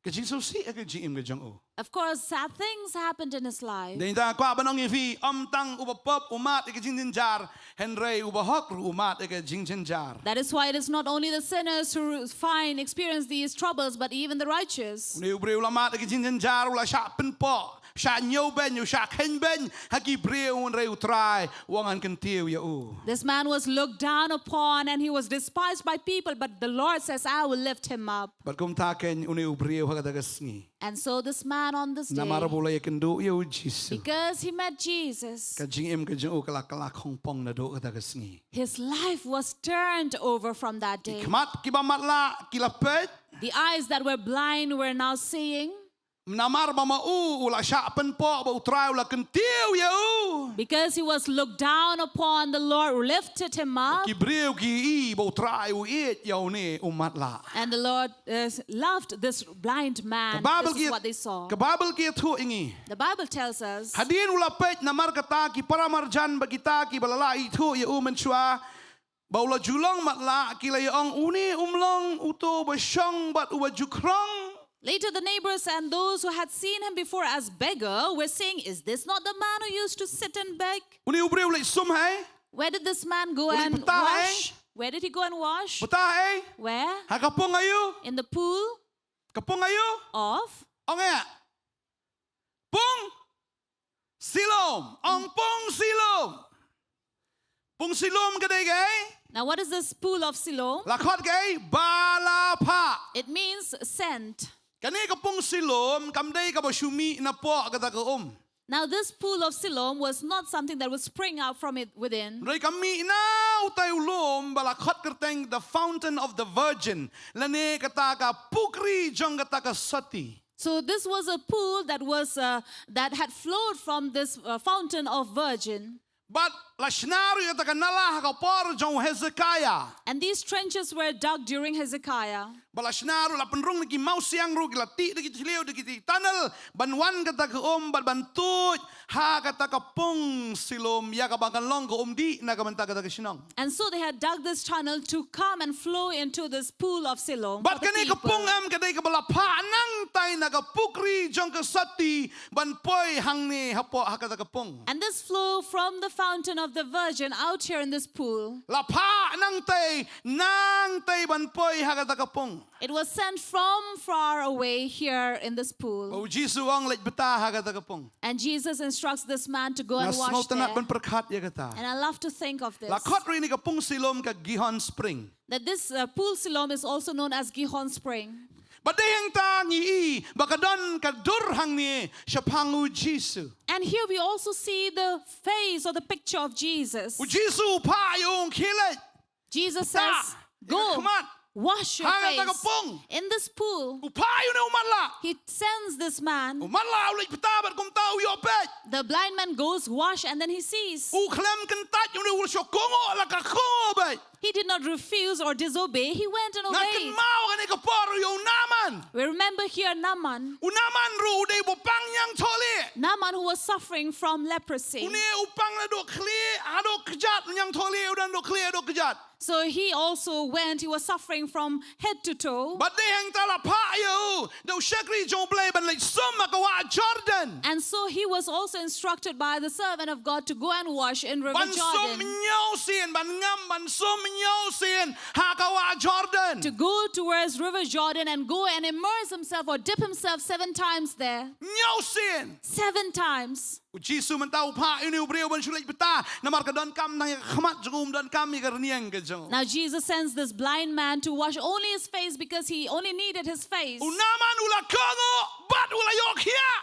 ka jingsngewsih ha ka jingim ka jong u. Of course, sad things happened in his life. Dei nangta kwah ban ong ïa phi, ym tang u bapop u mad ïa ka jingjynjar, hynrei u bahok ruh u mad ïa ka jingjynjar. That is why it is not only the sinners who find, experience these troubles, but even the righteous. Une u briew u la mad ïa ka jingjynjar, u la shah pynpoh, shah ñiewbeiñ, u shah kheiñbeiñ ha ki briew, hynrei U Trai u ong, "Ngan kyntiew ïa u." This man was looked down upon and he was despised by people, but the Lord says, "I will lift him up." Bad kumta keiñ une u briew ha kata ka sngi, And so this man on this day, namar ba u la ïakynduh ïa u Jisu, because he met Jesus, ka jingim ka jong u ka la kylla khongpong naduh kata ka sngi. His life was turned over from that Ki day. khmat kiba matlah ki la peit. The eyes that were blind were now seeing. Namar ba ma u u la shah pynpoh bad U Trai u la kyntiew ïa u. Because he was looked down upon, the Lord lifted him up. Ki briew ki ïohi ba U Trai u ïeit ïa une u matlah. And the Lord uh, loved this blind man. Ka Baibl This is ki, what they saw. Ka Baibl ka ïathuh ïa ngi. The Bible tells us. Hadien u la peit, namar kata ki paramarjan bad kita kiba la lah ithuh ïa u mynshuwa ba u la ju long matlah ki la ïa ong, "Une um long uto uba shong bad uba ju khrong." Later, the neighbors and those who had seen him before as beggar were saying, "Is this not the man who used to sit and beg?" Une u briew u leit sum haei? Where did this man go U leit and bynta haei? Wash? Where did he go and wash? Bynta haei? Where? Ha ka pung aïu? In the pool Ka pung aïu? Of? Ong eh. Pung Siloam. Ong pung Siloam. Pung Siloam ka dei kaei? Now, what is this pool of Siloam? La khot kaei? Ba la phah. It means sent. Kane ka pung Siloam kam dei kaba shu mih napoh kata ka um. Now, this pool of Siloam was not something that would spring out from it within. Hynrei ka mih na utai u lum ba la khot kyrteng the Fountain of the Virgin, lane kata ka pukri jong kata ka sotti. So this was a pool that was uh, that had flowed from this uh, fountain of virgin. Bad la shna ruh ïa kata ka nala ha ka por jong u Hezekiah. And these trenches were dug during Hezekiah. Bad la shna ruh, la pynrung da ki mawsiang ruh, ki la tih da ki thliew, da ki tih tunnel ban wan kata ka um, bad ban tuid ha kata ka pung Siloam, ïa kaba kan long ka umdih na ka bynta kata ka shnong. And so they had dug this tunnel to come and flow into this pool of Siloam. Bad kane ka pung em ka dei kaba la phah nangtai na ka pukri jong ka sati ban poi hangne hapoh ha kata ka pung. And this flow from the fountain of the virgin out here in this pool. La phah nangtai, nangtai ban poi ha kata ka pung. It was sent from far away here in this pool. Bad u Jisu u ong, leit bta ha kata ka pung. And Jesus instructs this man to go and wash there. Nga sngewtynnat ban pyrkhat ïa kata. And I love to think of this. La khot ruh ïa kane ka pung Siloam ka Gihon Spring. That this uh, pool Siloam is also known as Gihon Spring. Bad dei hangta ngi i ba ka don ka dur hangne shaphang u Jisu. And here we also see the face or the picture of Jesus. U Jisu u phah ïa u, u ong, khie leit. Jesus says, "Go, wash your face in this pool." U phah ïa une u matlah. He sends this man. U matlah u leit bta bad kumta u ïoh peit. The blind man goes, wash, and then he sees. U khlem kyntait, une u la shu kohnguh la ka kohnguh beit. He did not refuse or disobey. He went and obeyed. Nga kynmaw kane ka por ïa u Naaman. We remember here Naaman. U Naaman ruh u dei uba pang ñiangthohlieh. Naaman, who was suffering from leprosy. Une u pang naduh khlieh haduh kjat, ñiangthohlieh u don naduh khlieh haduh kjat. So he also went, he was suffering from head to toe. Bad dei hangta la phah ïa u da u shakri jong U Blei ban leit sum ha ka wah Jordan. And so he was also instructed by the servant of God to go and wash in River Jordan. Ban sum hynñiew sien, ban ngam ban sum hynñiew sien ha ka wah Jordan. To go towards River Jordan and go and immerse himself or dip himself seven times there. Hynñiew sien. Seven times. U Jisu mynta u phah ïa une u briew ban shu leit bta, namar ka donkam tang ïa ka khmat jong u, ym donkam ïa ka rynïeng ka jong u. Now Jesus sends this blind man to wash only his face because he only needed his face. U Naaman u la kohnguh bad u la ïoh khiah.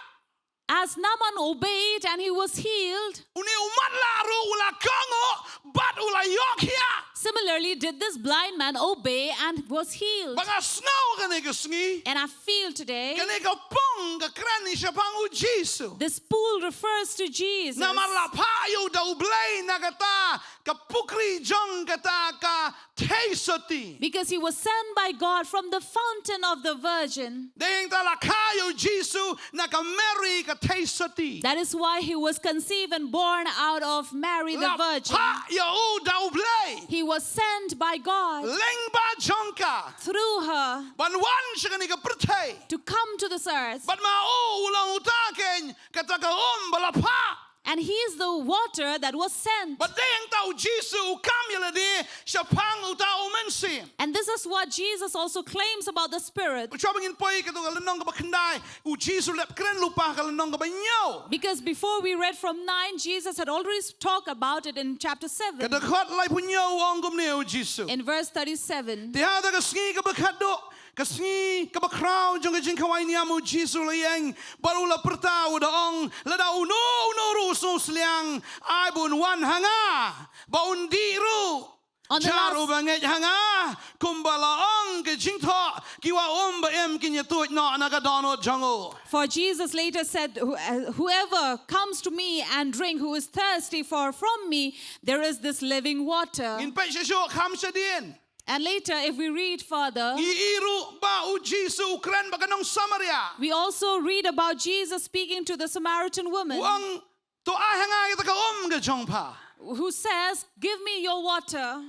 As Naaman obeyed and he was healed, une u matlah ruh u la kohnguh bad u la ïoh khiah. Similarly, did this blind man obey and was healed? Bad nga sngew kane ka sngi, and I feel today, kane ka pung ka kren shaphang u Jisu. This pool refers to Jesus. Namar la phah ïa u da U Blei na kata ka pukri jong kata ka theisotti. Because he was sent by God from the fountain of the virgin. Dei hangta la kha ïa u Jisu na ka Mary ka theisotti. That is why he was conceived and born out of Mary the virgin. La phah ïa u da U Blei. He was sent by God. Lyngba jong ka. Through her. Ban wan sha kane ka pyrthei. To come to this earth. Bad ma u u long uta keiñ kata ka um ba la phah. And he is the water that was sent. Bad dei hangta u Jisu u kam ïa lade shaphang uta u Mynsiem. And this is what Jesus also claims about the Spirit. Shuwa ba ngin poi katto ka lynnong kaba khyndai, u Jisu u la dep kren lypa ha ka lynnong kaba hynñiew. Because before we read from nine, Jesus had already talked about it in chapter seven. Ka dkhot laiphew hynñiew u ong kumne u Jisu. In verse thirty-seven. Te ha kata ka sngi kaba khatduh, ka sngi kaba khraw jong ka jingkhawai niam, u Jisu u la ïeng bad u la pyrta, u da ong, lada uno uno ruh u sngewsliang, ai ba un wan ha nga, ba un dih ruh. On the last, jar u bangeit ha nga, kumba la ong ka jingthoh, ki wah um ba im kin ïa tuid noh na ka dohnud jong u. For Jesus later said, "Who- uh, whoever comes to me and drink, who is thirsty, for from me there is this living water." Ngin peit shuh shuh kham shadien. And later, if we read further, ngi i ruh ba u Jisu u kren bad ka nong Samaria. We also read about Jesus speaking to the Samaritan woman. U ong, to ai ha nga ïa kata ka um ka jong pha. Who says, "Give me your water."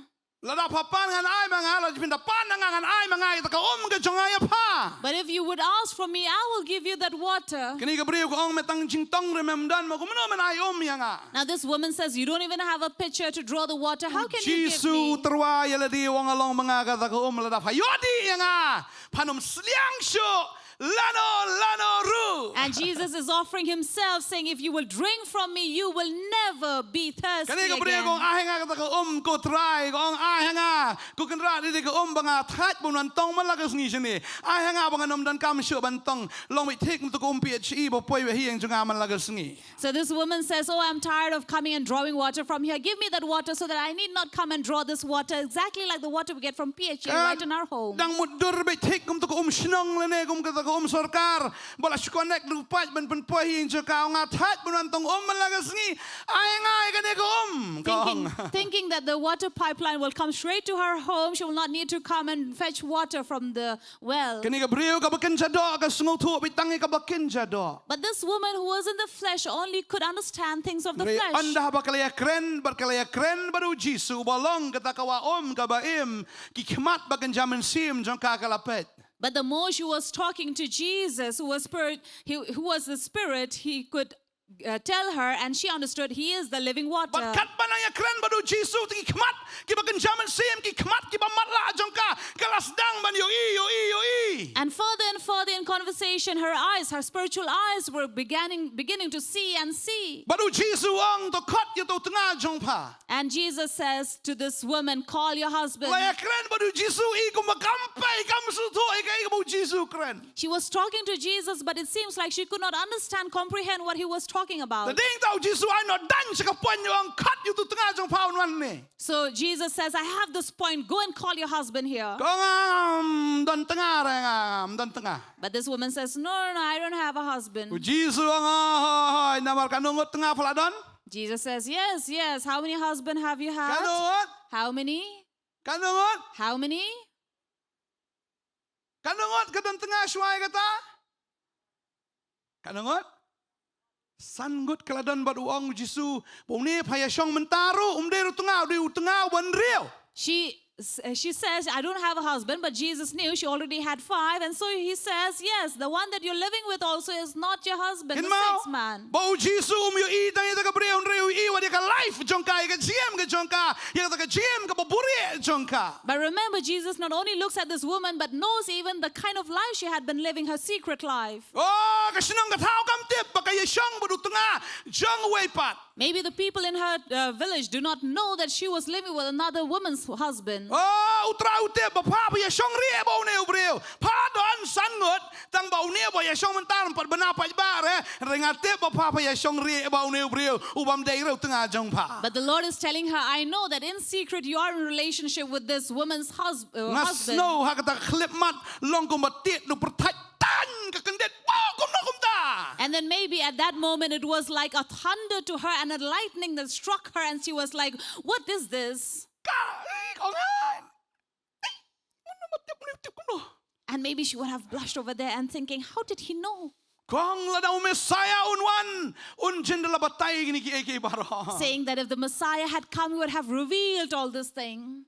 Lada pha pan ngan ai ma nga, lada phin da pan na nga ngan ai ma nga ïa kata ka um ka jong nga ïa pha. But if you would ask from me, I will give you that water. Kane ka briew ka ong, mynta jingtong ruh mem don, ma kumno men ai um ïa nga. Now this woman says, "You don't even have a pitcher to draw the water. How can you give me?" U Jisu u tyrwa ïa lade, u ong, la long ma nga kata ka um, lada pha ïoh dih ïa nga, phan ym sliang shuh lano lano ruh. And Jesus is offering himself, saying, "If you will drink from me, you will never be thirsty again." Kane ka briew ka ong, "Ai ha nga kata ka um, ko Trai," ka ong, "ai ha nga, ko Kynrad, ïa kane ka um ba nga thait ban wan tong man la ka sngi shane. Ai ha nga ba ngan ym donkam shuh ban tong. Long beit thik kumto ka um P H E ba poi beit ha ïing jong nga man la ka sngi." So this woman says, "Oh, I'm tired of coming and drawing water from here. Give me that water so that I need not come and draw this water, exactly like the water we get from P H A right in our home." Dang mutdur beit thik kumto ka um shnong lane kum kata ka um sorkar ba la shu connect da u paip ban pynpoi ha ïing jong ka. "Nga thait ban wan tong um man la ka sngi. Ai ha nga ïa kane ka um," ka ong. Thinking, thinking that the water pipeline will come straight to her home, she will not need to come and fetch water from the well. Kane ka briew kaba kynja doh ka sngewthuh beit tang ïa kaba kynja doh. But this woman who was in the flesh only could understand things of the flesh. Hynrei ynda haba ka la ïakren bad, ka la ïakren bad u Jisu ba long kata ka wah um kaba im, ki khmat ba kynja mynsiem jong ka ka la peit. But the more she was talking to Jesus, who was spirit, he, who was the spirit, he could uh, tell her, and she understood he is the living water. Bad katba nang ïakren bad u Jisu, te ki khmat kiba kynja mynsiem, ki khmat kiba matlah jong ka ka la sdang ban ïohi, ïohi, ïohi. And further and further in conversation, her eyes, her spiritual eyes were beginning, beginning to see and see. Bad u Jisu u ong, "To khot ïa uto u tnga jong pha." And Jesus says to this woman, "Call your husband." La ïakren bad u Jisu, i kumba kam peit, kam sngewthuh ïa kaei kaba u Jisu u kren. She was talking to Jesus, but it seems like she could not understand, comprehend what he was talking about. Te dei tang u Jisu u ai noh daiñ sha ka point, u ong, "Khot ïa uto u tnga jong pha un wan hangne." So Jesus says, "I have this point. Go and call your husband here." Ka ong, "Ngam don tnga re, ngam don tnga." But this woman says, "No, no, no, I don't have a husband." U Jisu u ong, "Hooid, hooid, namar katno ngut tnga pha la don?" Jesus says, "Yes, yes. How many husband have you had?" Katno ngut? How many? Katno ngut? How many? Katno ngut ka don tnga shuwa ïa kata? Katno ngut? San ngut ka la don. Bad u ong u Jisu ba une pha ïashong mynta ruh um dei ruh tnga, u dei u tnga uba hynriew. She s- uh, she says, "I don't have a husband," but Jesus knew she already had five, and so he says, "Yes, the one that you're living with also is not your husband, the sixth man." Ba u Jisu um ïohi tang ïa kata ka briew, hynrei u ïohi wat ïa ka life jong ka, ïa ka jingim ka jong ka, ïa kata ka jingim kaba buhrieh jong ka. But remember, Jesus not only looks at this woman, but knows even the kind of life she had been living, her secret life. Oh, ka shnong ka thaw kam tip ba ka ïashong bad u tnga jong uwei pat. Maybe the people in her uh, village do not know that she was living with another woman's husband. Oh, u Trai u tip ba pha pha ïashong rieh bad une u briew. Pha don san ngut, tang ba une ba ïashong mynta ym pat bna paidbah re, hynrei nga tip ba pha pha ïashong rieh bad une u briew u bym dei ruh u tnga jong pha. But the Lord is telling her, "I know that in secret you are in relationship with this woman's hus- uh, husband." Nga sngew ha kata ka khyllipmat long kumba tied u pyrthei, tang ka kyndit, wow, kumno kumta. And then maybe at that moment it was like a thunder to her and a lightning that struck her, and she was like, "What is this?" Ka, eh, ka ong, "Ai, eh, kumno ba tip, kumno tip, kumno?" And maybe she would have blushed over there and thinking, "How did he know?" Ka ong, "Lada u Messiah un wan, un jin da la batai kine kiei kiei baroh." Saying that if the Messiah had come, he would have revealed all this thing.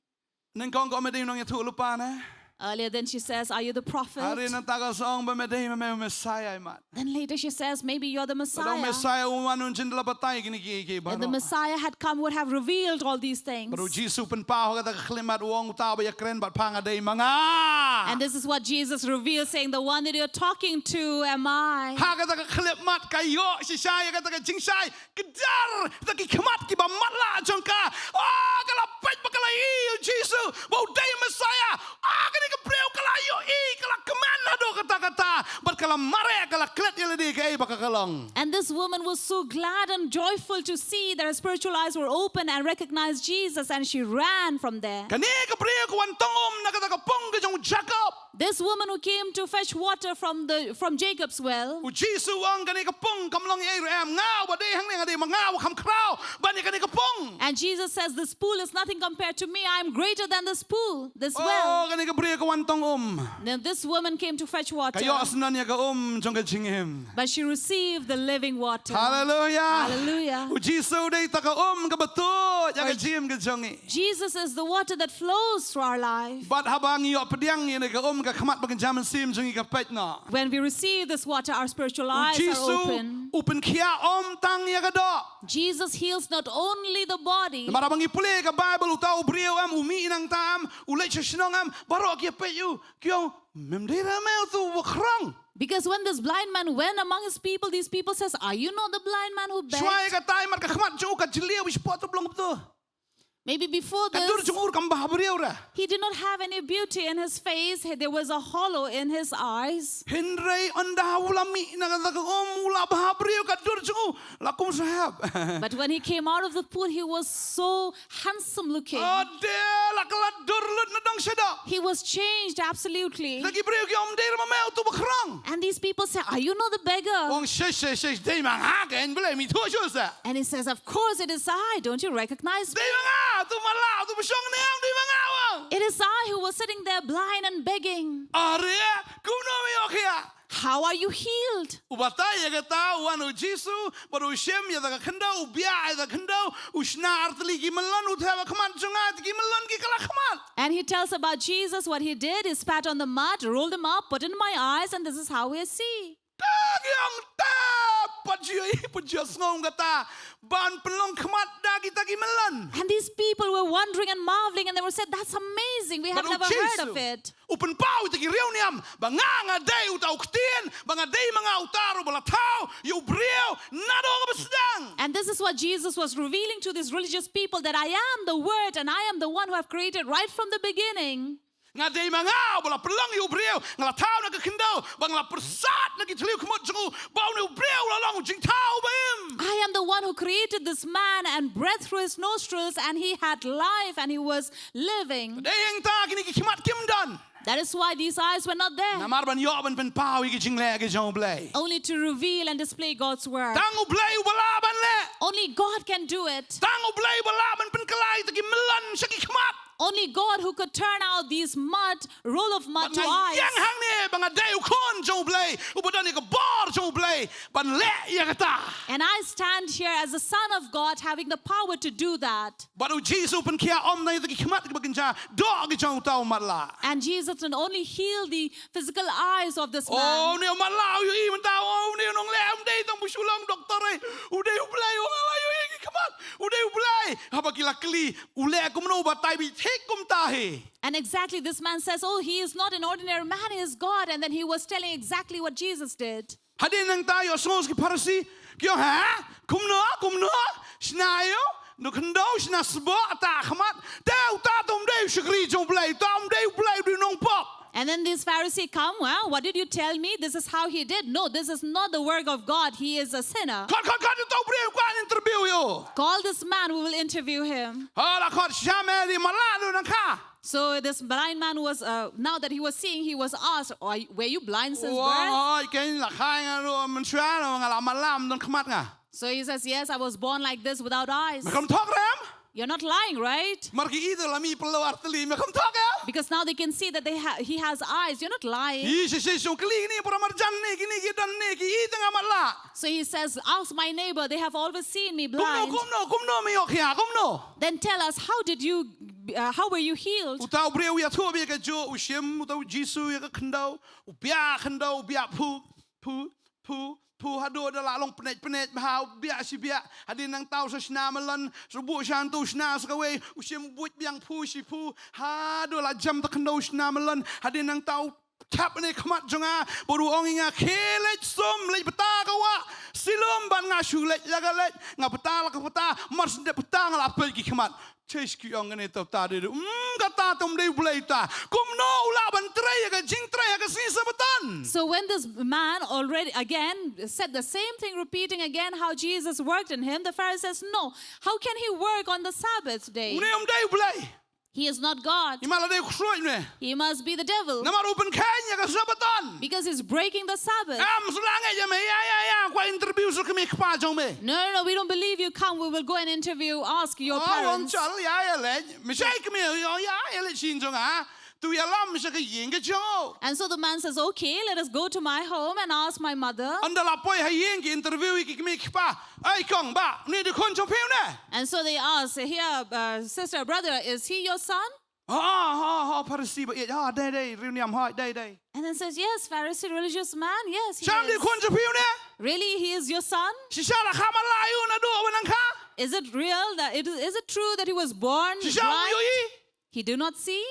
Nyngkong ka ong, "Me dei u nongïathuhlypa ne?" Earlier then she says, "Are you the prophet?" Hynrei nangta ka ong ba, "Me dei, me, me u Messiah imat." Then later she says, "Maybe you're the Messiah." Lada u Messiah un wan, un jin da la batai kine kiei kiei baroh. If the Messiah had come, would have revealed all these things. Bad u Jisu u pynpaw ha kata ka khyllipmat, u ong, "Uta uba ïakren bad pha nga dei ma nga." And this is what Jesus reveals, saying, "The one that you're talking to am I." Ha kata ka khyllipmat ka ïoh shisha ïa kata ka jingshai kdar da ki khmat kiba matlah jong ka. Oh, ka la peit bad ka la ïohi ïa u Jisu ba u dei Messiah. Oh, kane ka briew ka la ïohi, ka la kmen haduh katta katta, bad ka la mareh, ka la klet ïa lade kaei ba ka ka long. And this woman was so glad and joyful to see that her spiritual eyes were open and recognized Jesus, and she ran from there. Kane ka briew ka wan tong um na kata ka pung ka jong u Jakob. This woman who came to fetch water from the, from Jacob's well. U Jisu u ong, "Kane ka pung kam long ei ruh em, nga uba dei hangne, nga dei ma nga uba kham khraw ban ïa kane ka pung." And Jesus says, "This pool is nothing compared to me. I am greater than this pool, this well." Oh, kane ka briew ka wan tong um. Then this woman came to fetch water. Ka ïoh syndon ïa ka um jong ka jingim. But she received the living water. Hallelujah. Hallelujah. U Jisu u dei ta ka um kaba tuid ïa ka jingim ka jong ngi. Jesus is the water that flows through our life. Bad haba ngi ïoh pdiang ïa kane ka um, ka khmat ba kynja mynsiem jong ngi ka peit noh. When we receive this water, our spiritual eyes are open. U Jisu u pynkhiah ym tang ïa ka doh. Jesus heals not only the body. Namar haba ngi pule ka Baibl, uta u briew em, u mih nangta em, u leit sha shnong em, baroh ki ïa peit ïa u, ki ong, "Mem dei re me uto uba khrong." Because when this blind man went among his people, these people says, "Are you not the blind man who begged?" Shuwa ïa kata i mat ka khmat jong u ka jylliew shapoh tyrpeng bynta. Maybe before this, ka dur jong u kam bha briew re. He did not have any beauty in his face. He- There was a hollow in his eyes. Hynrei ynda u la mih na kata ka um u la bha briew, ka dur jong u la kum sahep. But when he came out of the pool, he was so handsome looking. Ade, la ka la dur lut na dong shadoh. He was changed absolutely. Ki briew ki ong, "Dei re ma me utu u bakrong?" And these people say, "Are you not the beggar?" U ong, "Shi, shi, shi, dei ma nga, keiñ balei me ïathuh shuh seh?" And he says, "Of course it is I. Don't you recognize me?" "Dei ma nga, utu u matlah, utu u bashong niam, dei ma nga," u ong. "It is I who was sitting there blind and begging." "Are, kumno me ïoh khia?" "How are you healed?" U batai ïa kata, u wan u Jisu bad u shim ïa kata ka khyndew, u biah ïa kata ka khyndew, u shna artylli ki myllun, u thep ha khmat jong nga, te ki myllun ki la khmat. And he tells about Jesus, what he did, he spat on the mud, rolled them up, put in my eyes, and this is how I see. Te ki ong, "Te, pat ju ïohi, pat ju sngew ïa kata ban pynlong khmat da kita ki myllun." And these people were wondering and marveling, and they were said, "That's amazing. We have never heard of it." Bad u Jisu u pynpaw ïa kita ki riewniam ba nga, nga dei uta u ktien, ba nga dei ma nga uta ruh ba la thaw ïa u briew naduh kaba sdang. And this is what Jesus was revealing to these religious people, that I am the Word and I am the one who have created right from the beginning. Nga dei ma nga uba la pynlong ïa u briew, nga la thaw na ka khyndew, ba nga la pyrsad na ki thliew khmut jong u, ba une u briew u la long u jingthaw ba im. I am the one who created this man and breathed through his nostrils, and he had life and he was living. Dei hangta kine ki khmat kim don. That is why these eyes were not there. Namar ban ïoh ban pynpaw ïa ki jingleh ki jong U Blei. Only to reveal and display God's work. Tang U Blei uba lah ban leh. Only God can do it. Tang U Blei uba lah ban pynkylla ïa kita ki myllun sha ki khmat. Only God who could turn out these mud, roll of mud to eyes. Bad nga ïeng hangne ba nga dei u khun jong U Blei, uba don ïa ka bor jong U Blei ban leh ïa kata. And I stand here as the Son of God, having the power to do that. Bad u Jisu u pynkhiah ym na ïa kita ki khmat kiba kynja, doh ki jong uta u matlah. And Jesus not only healed the physical eyes of this man. Oh, une u matlah u ïohi mynta, oh, une u nongleh um dei tang ba shu long doktor, eh. U dei U Blei, oh, nga la ïohi ki khmat. U dei U Blei. Haba ki la kylli, u leh kumno ba tai bit thik kumta hi. And exactly this man says, "Oh, he is not an ordinary man, he is God." And then he was telling exactly what Jesus did. Hadien nangta ïohsngew ki Pharisi ki ong, "Ha? Kumno, kumno? Shna ïa u khyndew, shna sboh, tah khmat. Te uta te um dei u shakri jong U Blei, uta um dei U Blei, u dei u nongpop." And then this Pharisee come, "Well, what did you tell me? This is how he did. No, this is not the work of God. He is a sinner." Khot, khot, khot, uta u briew, kwah interview ïa u. "Call this man, we will interview him." Ha, la khot, "Sha me, dei matlah, dei nangkha." So this blind man was, uh, now that he was seeing, he was asked, "Are you, were you blind since birth?" Ong, "Hooid, keiñ la kha ïa nga ruh mynshuwa, nga la matlah, ym don khmat nga." So he says, "Yes, I was born like this without eyes." Me kham thok re em? You're not lying, right? Mar ki ïeit, la mih pynlong artylli, me kham thok re em? Because now they can see that they ha- he has eyes. You're not lying. Hi, shi, shi, shi, kylli kine para marjan ne, kine ki don ne, ki ïeit nga matlah. So he says, "Ask my neighbor, they have always seen me blind." Kumno, kumno, kumno me ïoh khia, kumno? "Then tell us, how did you, uh, how were you healed?" Uta u briew u ïathuh beit ïa kajuh, u shim uta u Jisu ïa ka khyndew, u biah khyndew, u biah phu, phu, phu, phu, haduh da la long pynïaid pynïaid bha, u biah shi biah. Hadien nangta u sa shna myllun, sa buh sha hangto, u shna sa kawei, u shim, u buit biang phu shi phu, haduh la jem ta khyndew, u shna myllun. Hadien nangta u thep ne khmat jong nga bad u ong ïa nga, "Khie leit sum, leit bta ka wah Siloam." Bad nga shu leit la ka leit, nga bta la ka bta, mar shu dep bta nga la peit ki khmat. Chesh, ki ong kane te uta dei, mm, kata te um dei U Blei uta. Kumno u lah ban trei ïa ka jingtrei ha ka sngi Sabbaton? So when this man already again said the same thing, repeating again how Jesus worked in him, the Pharisees says, "No, how can he work on the Sabbath day?" Une um dei U Blei. He is not God. Hi, ma la dei u ksuid une. He must be the devil. Namar u pynkheiñ ïa ka Sabbaton. Because he's breaking the Sabbath. Em, shu la ngeit ïa me, ïa, ïa, ïa, kwah interview sha u kmie kpa jong me. "No, no, no, we don't believe you. Come, we will go and interview, ask your parents." Oh, u ong, "Chal, ïa, ïa leit." Me shai kmie, ïa, ïa, ïa leit sha ïing jong nga. To ïalam sha ka ïing ka jong u. And so the man says, "Okay, let us go to my home and ask my mother." Ynda la poi ha ïing ki interview ïa ki kmie ki kpa. "Ai kong, bah, une dei khun jong phi une?" And so they ask, "Here, uh, sister, brother, is he your son?" "Ha, ha, ha, Pharisi ba ïeit, ha, dei, dei, riewniam, ha, dei, dei." And then says, "Yes, Pharisee religious man, yes, he is." "Sham dei khun jong phi une?" "Really, he is your son?" "Shisha la kha matlah ïa u naduh ba nang kha?" "Is it real that it is, is it true that he was born blind?" "Shisha u ïohi?" "He do not see."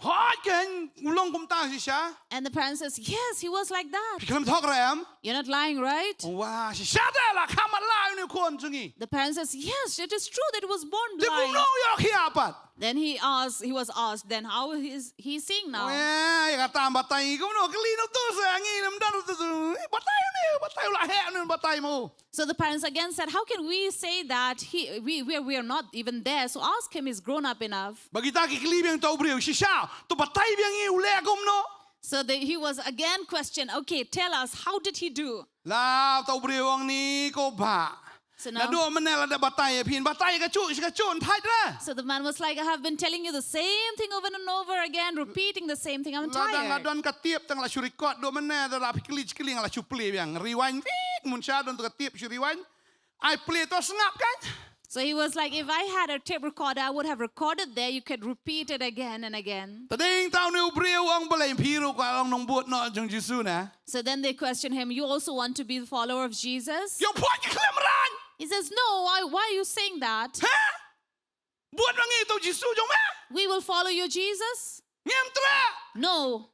Hooid, kein u long kumta shisha. And the parent says, "Yes, he was like that. Phi khlem thok re em? You're not lying, right?" Wah, shisha te la khamat la ïa une u khun jong ngi. The parent says, "Yes, it is true that he was born Te kumno blind." u ïoh khia pat? Then he asked, he was asked, "Then how is he seeing now?" Wah, ïa kata batai kumno kylli na tu sa ngi nam dar tu tu. Eh, batai une, batai u la heh une batai mo. So the parents again said, "How can we say that he, we, we, are, we are not even there? So ask him, he's grown up enough." Ba kita ki kylli biang to u briew, shisha, to batai biang ngi u leh kumno? So the, he was again questioned, "Okay, tell us, how did he do?" La to u briew ong ni ko bah. So Na now, do mane la da batai phin batai ka chu shi ka chu thait ra. so the man was like, "I have been telling you the same thing over and over again, repeating the same thing. I'm La dang la tired." don ka tiap tang la shu record do mane da la phi kylli kylli la shu play biang. Rewind, pik, mun sha don to ka tiap shu rewind. Ai play to sngap kan. So he was like, "If I had a tape recorder, I would have recorded there. You could repeat it again and again." Ta ding tau ne u briew ong balei phi ruh ka ong nongbud noh jong Jisu na. So then they questioned him, "You also want to be the follower of Jesus?" Ïa poi ki khlem ran. He says, "No, why, why are you saying that?" Ha? Bud ma ngi to Jisu jong me. "We will follow you, Jesus." Ngim treh. No.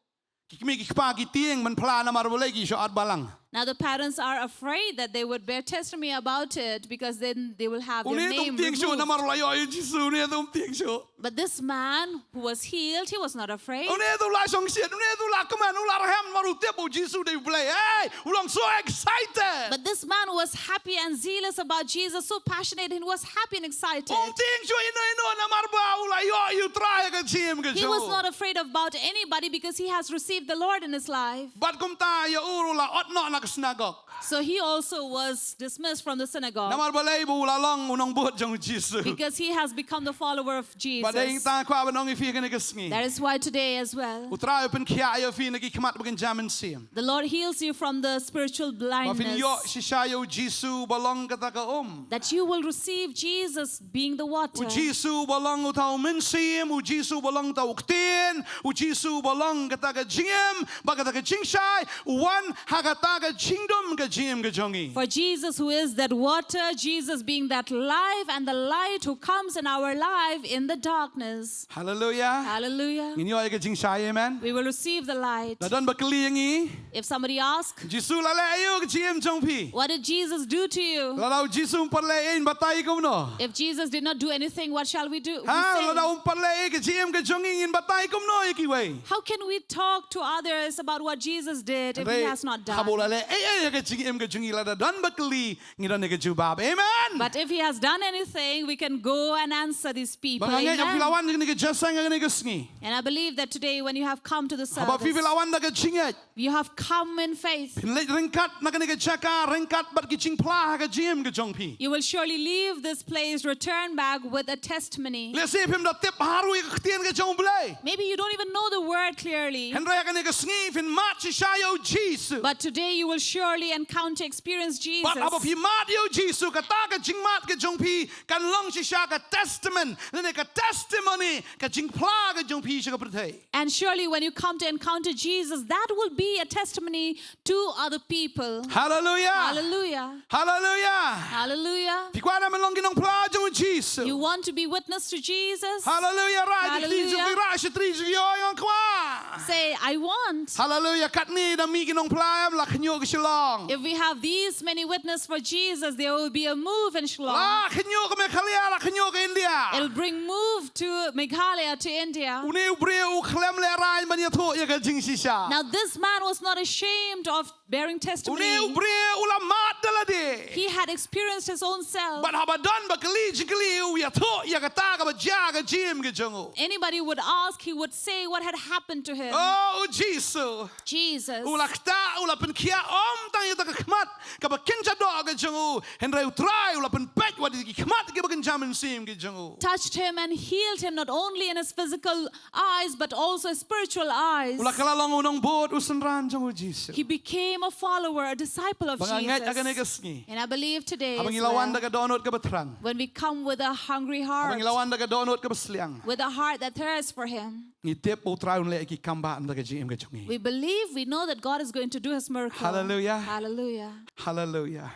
Ki kmie ki kpa ki tieng ban phla namar balei ki shu at balang. Now the parents are afraid that they would bear testimony about it because then they will have their Une name tum tieng shu removed. Namar la ïoh ïa Jisu une tum tieng shu. But this man who was healed, he was not afraid. Une tu la shong siat, une tu la kmen, u la rhem namar u tip u Jisu dei u Blei. Hey, u long so excited. But this man was happy and zealous about Jesus, so passionate, and he was happy and excited. Um tieng shu ino ino namar ba u la ïoh ïa u Trai ha ka jingim ka jong u. He was not afraid about anybody because he has received the Lord in his life. Bad kumta ïa u ruh la ot noh na ka synagog. So he also was dismissed from the synagogue Namar balei ba u la long u nongbud jong u Jisu. because he has become the follower of Jesus. Bad dei tang kwah ban ong ïa phi kane ka sngi. That is why today as well, U Trai u pynkhiah ïa phi na ki khmat ba kynja mynsiem. the Lord heals you from the spiritual Ba phin ïoh blindness, shisha ïa u Jisu ba long kata ka um. that you will receive Jesus being the water. U Jisu ba long uta u mynsiem, u Jisu ba long uta u ktien, u Jisu ba long kata ka jingim, ba kata ka jingshai, u wan ha kata ka jingdum ka jingim ka jong ngi. For Jesus, who is that water, Jesus being that life and the light who comes in our life in the darkness. Hallelujah. Hallelujah. Ngin ïoh ïa ka jingshai, amen. We will receive the light. La don ba kylli ïa ngi. If somebody asks, Jisu la leh aïu ha ka jingim jong phi? "What did Jesus do to you?" Lada u Jisu um pat leh ïa ngi, batai kumno? If Jesus did not do anything, what shall we do? We Ha, say, lada um pat leh ïa ka jingim ka jong ngi, ngin batai kumno ïa kiwei? "How can we talk to others about what Jesus did if he has not done?" Haba u la leh ei ei ha ka jingim ka jong ngi, lada don ba kylli, ngi don ïa ka jubab. Amen. But if he has done anything, we can go and answer these people. Ba nga ngeit ïa phi la Amen. wan ïa kane ka jingïaseng ïa kane ka sngi. And I believe that today, when you have come to the Haba phi phi la service, wan da ka jingngeit. You have come in faith. Phin leit ryngkat na kane ka jaka, ryngkat bad ki jingphla ha ka jingim ka jong phi. You will surely leave this place, return back with a testimony. Lehse phim da tip haruh ïa ka ktien ka jong U Blei. Maybe you don't even know the word clearly. Hynrei ha kane ka sngi phin mad shisha ïa U Jisu. But today you will surely encounter, experience Jesus. Bad haba phi mad ïa U Jisu, kata ka jingmad ka jong phi kan long shisha ka testament, lane ka testimony, ka jingphla ka jong phi sha ka pyrthei. And surely when you come to encounter Jesus, that will be a testimony to other people. Hallelujah. Hallelujah. Hallelujah. Hallelujah. Phi kwah ban long ki nongphla jong U Jisu. You want to be witness to Jesus? Hallelujah. Rah ki kti jong phi, Hallelujah. rah shatri jong phi, ong kwah. Say, "I want." Hallelujah. Katne da mih ki nongphla em, la khynñiuh ka Shillong. If we have these many witness for Jesus, there will be a move in Shillong. La khynñiuh ka Meghalaya, la khynñiuh ka India. It'll bring move to Meghalaya, to India. Une u briew u khlem lehraiñ ban ïathuh ïa ka jingshisha. Now, this man was not ashamed of bearing testimony. Une u briew u la mad da lade. He had experienced his own self. Bad haba don ba kylli jingkylli, u ïathuh ïa kata kaba jia ha ka jingim ka jong u. Anybody would ask, he would say what had happened to him. Oh, U Jisu. Jesus. U la ktah, u la pynkhiah ym tang ïa kata ka khmat kaba kynja doh ka jong u, hynrei U Trai u la pynpeit wat ïa ki khmat kiba kynja mynsiem ki jong u. Touched him and healed him, not only in his physical eyes, but also his spiritual eyes. U la kylla long u nongbud, u synran jong U Jisu. He became a follower, a disciple of Ba nga ngeit ha kane ka Jesus. sngi, And I believe today, haba as ngi la wan da well, ka dohnud kaba thrang, when we come with a hungry haba heart, ngi la wan da ka dohnud kaba sliang, with a heart that thirsts for Him, ngi tip U Trai un leh ïa ki kam ba ynda ka jingim ka jong ngi. We believe, we know that God is going to do His miracle. Hallelujah. Hallelujah. Hallelujah.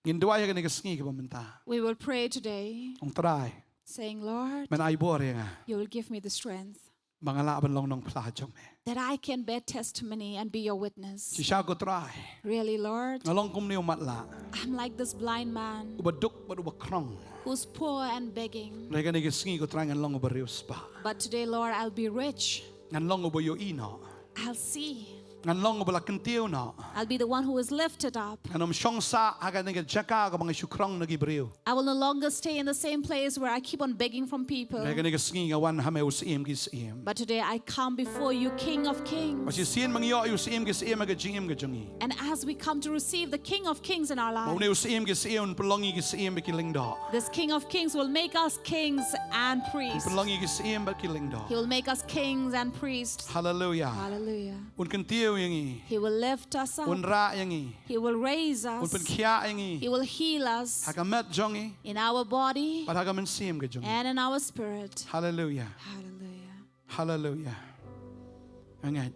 Ngin duwai ha kane ka sngi kaba mynta. We will pray today, Ong Trai, saying, "Lord, men ai bor ïa nga. you will give me the strength." ba nga lah ban long nongphla jong me. That I can bear testimony and be your witness. Shisha ko Trai. Really, Lord? Nga long kumne u matlah. I'm like this blind man. Uba duk bad uba krong. Who's poor and begging. Hynrei kane ka sngi ko Trai ngan long uba riewspah. But today, Lord, I'll be rich. Ngan long uba ïohi noh. I'll see. Ngan long uba la kyntiew noh. I'll be the one who is lifted up. Ngan ym shong sah ha kane ka jaka kaba nga shu krong na ki briew. I will no longer stay in the same place where I keep on begging from people. Hynrei kane ka sngi nga wan ha me u Syiem ki syiem. But today I come before you, King of Kings. Bad shisien ba ngi ïoh ïa u Syiem ki syiem ha ka jingim ka jong ngi. And as we come to receive the King of Kings in our life, ba une u Syiem ki syiem un pynlong ïa ki syiem bad ki lyngdoh. This King of Kings will make us kings and priests. Un pynlong ïa ki syiem bad ki lyngdoh. He will make us kings and priests. Hallelujah. Hallelujah. Un kyntiew ïa ngi. He will lift us up. Un rah ïa ngi. He will raise us. Un pynkhiah ïa ngi. He will heal us. Ha ka met jong ngi. In our body. Bad ha ka mynsiem ka jong ngi. And in our spirit. Hallelujah. Hallelujah. Hallelujah. Nga ngeit.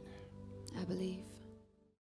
I believe.